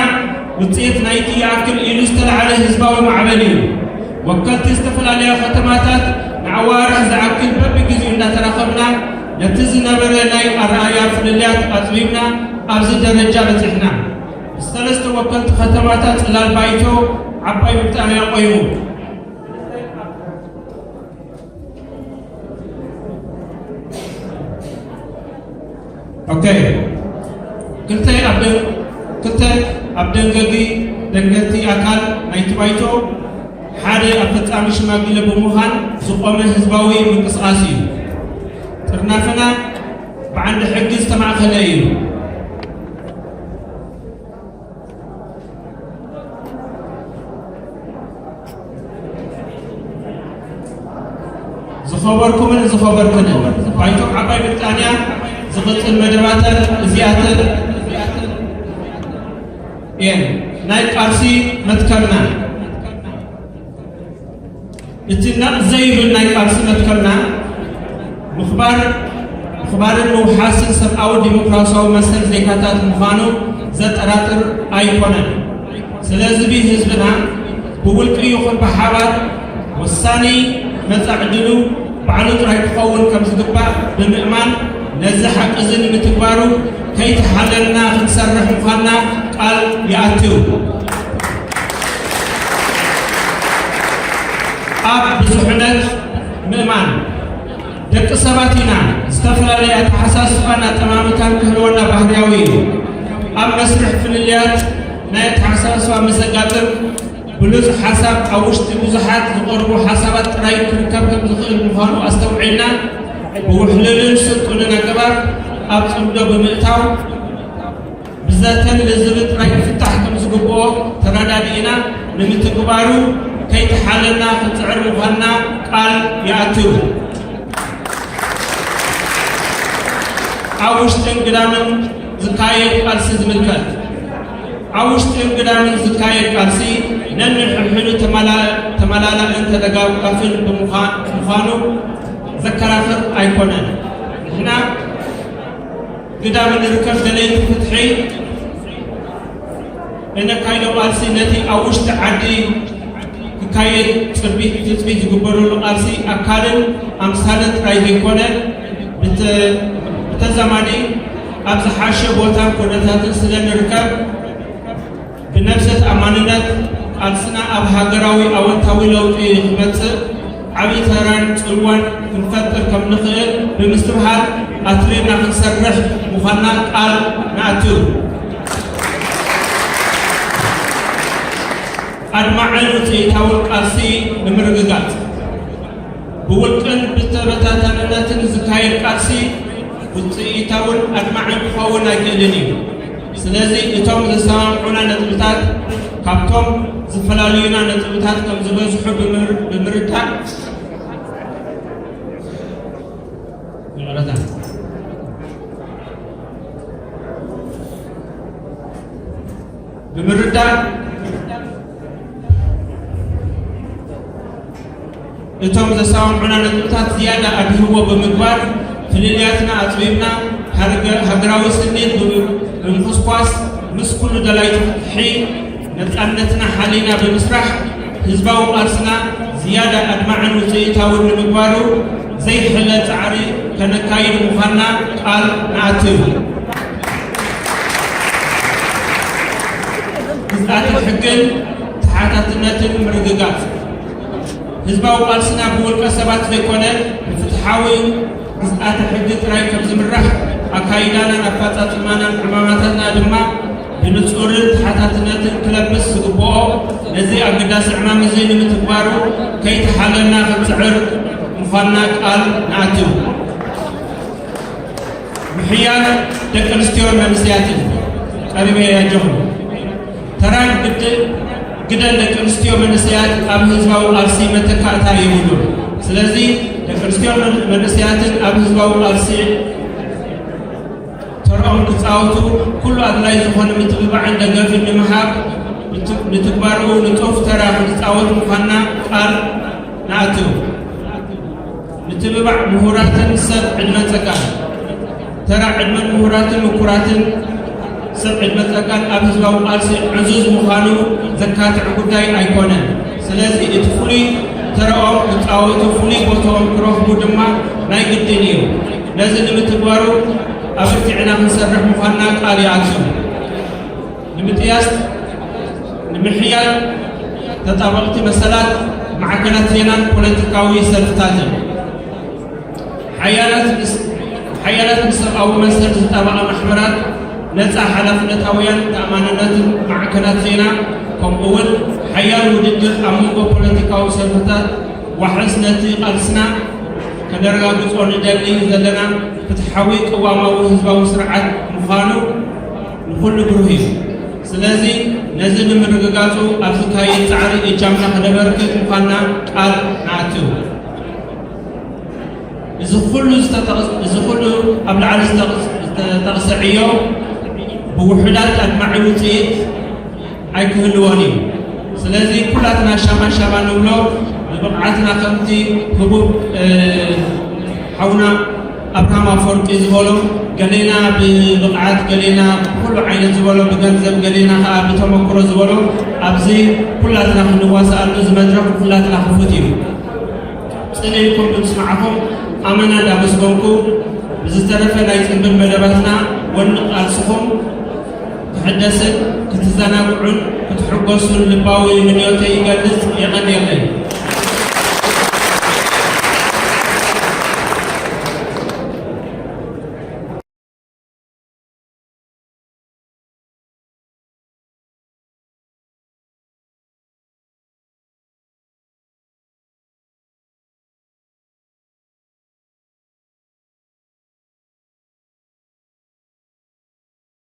ውፅኢት ናይቲ ይኣክል ኢሉ ዝተላዕለ ህዝባዊ ማዕበል እዩ። ወከልቲ ዝተፈላለያ ከተማታት ንኣዋርሕ ዝኣክል በብግዜኡ እንዳተራኸብና ነቲ ዝነበረ ናይ ኣረኣእያ ፍልልያት ኣፅቢብና ኣብዚ ደረጃ በፂሕና። ብሰለስተ ወከልቲ ከተማታት ፅላል ባይቶ ዓባይ ብሪጣንያ ቆይሙ። ኦኬ። ክልተ ኣብ ደን-፣ ክልተ ኣብ ደንገጊ ደንገቲ ኣካል ናይቲ ባይቶ ሓደ ኣፈጻሚ ሽማግለ ብምዃን ዝቖመ ህዝባዊ ምንቅስቓስ እዩ። ጥርናፈና ብዓንዲ ሕጊ ዝተማእኸለ እዩ። ዝኸበርኩምን ዝኸበርክንን፣ ባይቶ ዓባይ ብሪጣንያ ዝቕጽል መደባተን እዚኣተን እየን። ናይ ቃልሲ መትከልና። እቲ ነቕ ዘይብል ናይ ቃልሲ መትከልና ምኽባር፣ ምኽባርን ምውሓስን ሰብኣዊ ዲሞክራሲያዊ መሰል ዜጋታት ምዃኑ ዘጠራጥር ኣይኮነን። ስለዚ ህዝብና ብውልቂ ይኹን ብሓባር ወሳኒ መጻኢ ዕድሉ ባዕሉ ጥራይ ክኸውን ከም ዝግባእ ብምእማን ነዚ ሓቂ እዚ ንምትግባሩ ከይተሓለልና ክንሰርሕ ምዃንና ቃል ይኣትው። ኣብ ብዙሕነት ምእማን። ደቂ ሰባት ኢና፣ ዝተፈላለየ ኣተሓሳስባን ኣጠማምታን ክህልወና ባህርያዊ እዩ። ኣብ መስርሕ ፍልልያት ናይ ኣተሓሳስባ ምስ ዘጋጥም፣ ብሉጽ ሓሳብ ኣብ ውሽጢ ብዙሓት ዝቐርቡ ሓሳባት ጥራይ ክርከብ ከም ዝኽእል ምዃኑ ኣስተውዒልና፣ ብውሕሉልን ስልጡንን ኣገባብ ኣብ ጽምዶ ብምእታው፣ ብዘተን ልዝብን ጥራይ ክፍታሕ ከም ዝግብኦ ተረዳዲእና፣ ንምትግባሩ ከይተሓለልና ክንጽዕር ምዃንና ቃል ይኣትው። ኣብ ውሽጥን ግዳምን ዝካየድ ቃልሲ ዝምልከት። ኣብ ውሽጥን ግዳምን ዝካየድ ቃልሲ ነንሕድሕዱ ተመላ-፣ ተመላላእን ተደጋጋፍን ብምዃ-፣ ምዃኑ ዘከራኽር ኣይኮነን። ንሕና ግዳም ንርከብ ደለይቲ ፍትሒ እነካይዶ ቃልሲ ነቲ ኣብ ውሽጢ ዓዲ ክካየድ ጽቢት፣ ትጽቢት ዝግበረሉ ቃልሲ ኣካልን ኣምሳልን ጥራይ ዘይኮነ፣ ብተ-፣ ብተዛማዲ ኣብ ዝሓሸ ቦታን ኩነታትን ስለ ንርከብ፣ ብነብሰ ተኣማንነት ቃልስና ኣብ ሃገራዊ ኣወንታዊ ለውጢ ክመጽእ ዓቢ ተራን ጽልዋን ክንፈጥር ከም ንኽእል ብምስትብሃል ኣትሪርና ክንሰርሕ ምዃንና ቃል ንኣትው። ኣድማዕን ውጽኢታውን ቃልሲ ንምርግጋጽ። ብውልቅን ብተበታተንነትን ዝካየድ ቃልሲ ውጽኢታውን ኣድማዕን ክኸውን ኣይክእልን እዩ። ስለዚ እቶም ዘሰማምዑና ነጥብታት ካብቶም ዝፈላልዩና ነጥብታት ከም ዝበዝሑ ብምር-፣ ብምርዳእ፣ ይቕረታ። ብምርዳእ፣ እቶም ዘሰማምዑና ነጥብታት ዝያዳ ኣድህቦ ብምግባር፣ ፍልልያትና ኣጽቢብና፣ ሃርገ-፣ ሃገራዊ ስኒት ብ-፣ ብምኹስኳስ፣ ምስ ኩሉ ደላይቲ ፍትሒ ነጻነትና ሓሊና ብምስራሕ፣ ህዝባዊ ቃልስና ዝያዳ ኣድማዕን ውጽኢታውን ንምግባሩ ዘይሕለ ጻዕሪ ከነካይድ ምዃንና ቃል ንኣትው። ግዝኣተ ሕግን ተሓታትነትን ምርግጋጽ። ህዝባዊ ቃልስና ብውልቀ ሰባት ዘይኮነ፣ ብፍትሓዊ ግዝኣተ ሕጊ ጥራይ ከም ዝምራሕ፣ ኣካይዳናን ኣፈጻጽማናን ዕማማታትና ድማ ብንጹርን ተሓታትነትን ክለብስ ዝግብኦ፣ ነዚ ኣገዳሲ ዕማም እዚ ንምትግባሩ ከይተሓለልና ክንጽዕር ምዃንና ቃል ንኣትው። ምሕያል ደቂ ኣንስትዮን መንእሰያትን። ቀሪበ ኣጆኹም። ተራን ግድ-፣ ግደን ደቂ ኣንስትዮ መንእሰያት ኣብ ህዝባዊ ቃልሲ መተካእታ የብሉን። ስለዚ ደቂ ኣንስትዮ መን-፣ መንእሰያትን ኣብ ህዝባዊ ቃልሲ ተራኦም ክጻወቱ ኩሉ ኣድላይ ዝኾነ ምትብባዕን ደገፍን ንምሃብ፣ ንት-፣ ንትግባሩ ንጡፍ ተራ ክንጻወት ምዃንና ቃል ንኣትው። ምትብባዕ ምሁራትን ሰብ ዕድመ ጸጋን። ተራ ዕድመን ምሁራትን ምኩራትን ሰብ ዕድመ ጸጋን ኣብ ህዝባዊ ቃልሲ ዕዙዝ ምዃኑ ዘካትዕ ጉዳይ ኣይኮነን። ስለዚ እቲ ፍሉይ ተረኦም ክጻወቱ ፍሉይ ቦታኦም ክረኽቡ ድማ ናይ ግድን እዩ። ነዚ ንምትግባሩ ኣበርቲዕና ክንሰርሕ ምዃንና ቃል ይኣቱ። ንምጥያስ፣ ንምሕያል ተጣበቕቲ መሰላት ማዕከናት ዜናን ፖለቲካዊ ሰልፍታትን ሓያላት ምስ-፣ ሓያላት ንሰብኣዊ መሰል ዝጣበቓ ማሕበራት፣ ነጻ ሓላፍነታውያን ተኣማንነትን ማዕከናት ዜና፣ ከምኡ እውን ሓያል ውድድር ኣብ መንጎ ፖለቲካዊ ሰልፍታት ዋሕስ ነቲ ቃልስና ከነረጋግጾ ንደሊ ዘለና ፍትሓዊ ቅዋማዊ ህዝባዊ ስርዓት ምዃኑ ንኹሉ ብሩህ እዩ። ስለዚ ነዚ ንምርግጋጹ ኣብ ዝካየድ ጻዕሪ እጃምና ከነበርክት ምዃንና ቃል ንኣትው። እዚ ኩሉ ዝተጠቕስ-፣ እዚ ኩሉ ኣብ ላዕሊ ዝተቕስ-፣ ዝተጠቕሰ ዕዮ ብውሑዳት ኣድማዒ ውጽኢት ኣይክህልዎን እዩ። ስለዚ ኩላትና ሻማ ሻማ ንብሎ ብብቕዓትና ከምቲ ህቡብ፣ እ፣ ሓውና ኣብርሃም ኣፈወርቂ ዝበሎ፣ ገሌና ብብቕዓት፣ ገሌና ብኩሉ ዓይነት ዝበሎ፣ ብገንዘብ፣ ገሌና ከኣ ብተመክሮ ዝበሎ፣ ኣብዚ ኩላትና ክንዋሳኣሉ እዚ መድረኽ ኩላትና ክፉት እዩ። ጽን ኢልኩም ብምስማዕኹም ኣመና እንዳመስገንኩ፣ ብዝተረፈ ናይ ጽንብል መደባትና ጎኒ ቃልስኹም ክሕደስን ክትዘናግዑን ክትሕጎሱን ልባዊ ምንዮተይ ይገልጽ። የቐንየለይ።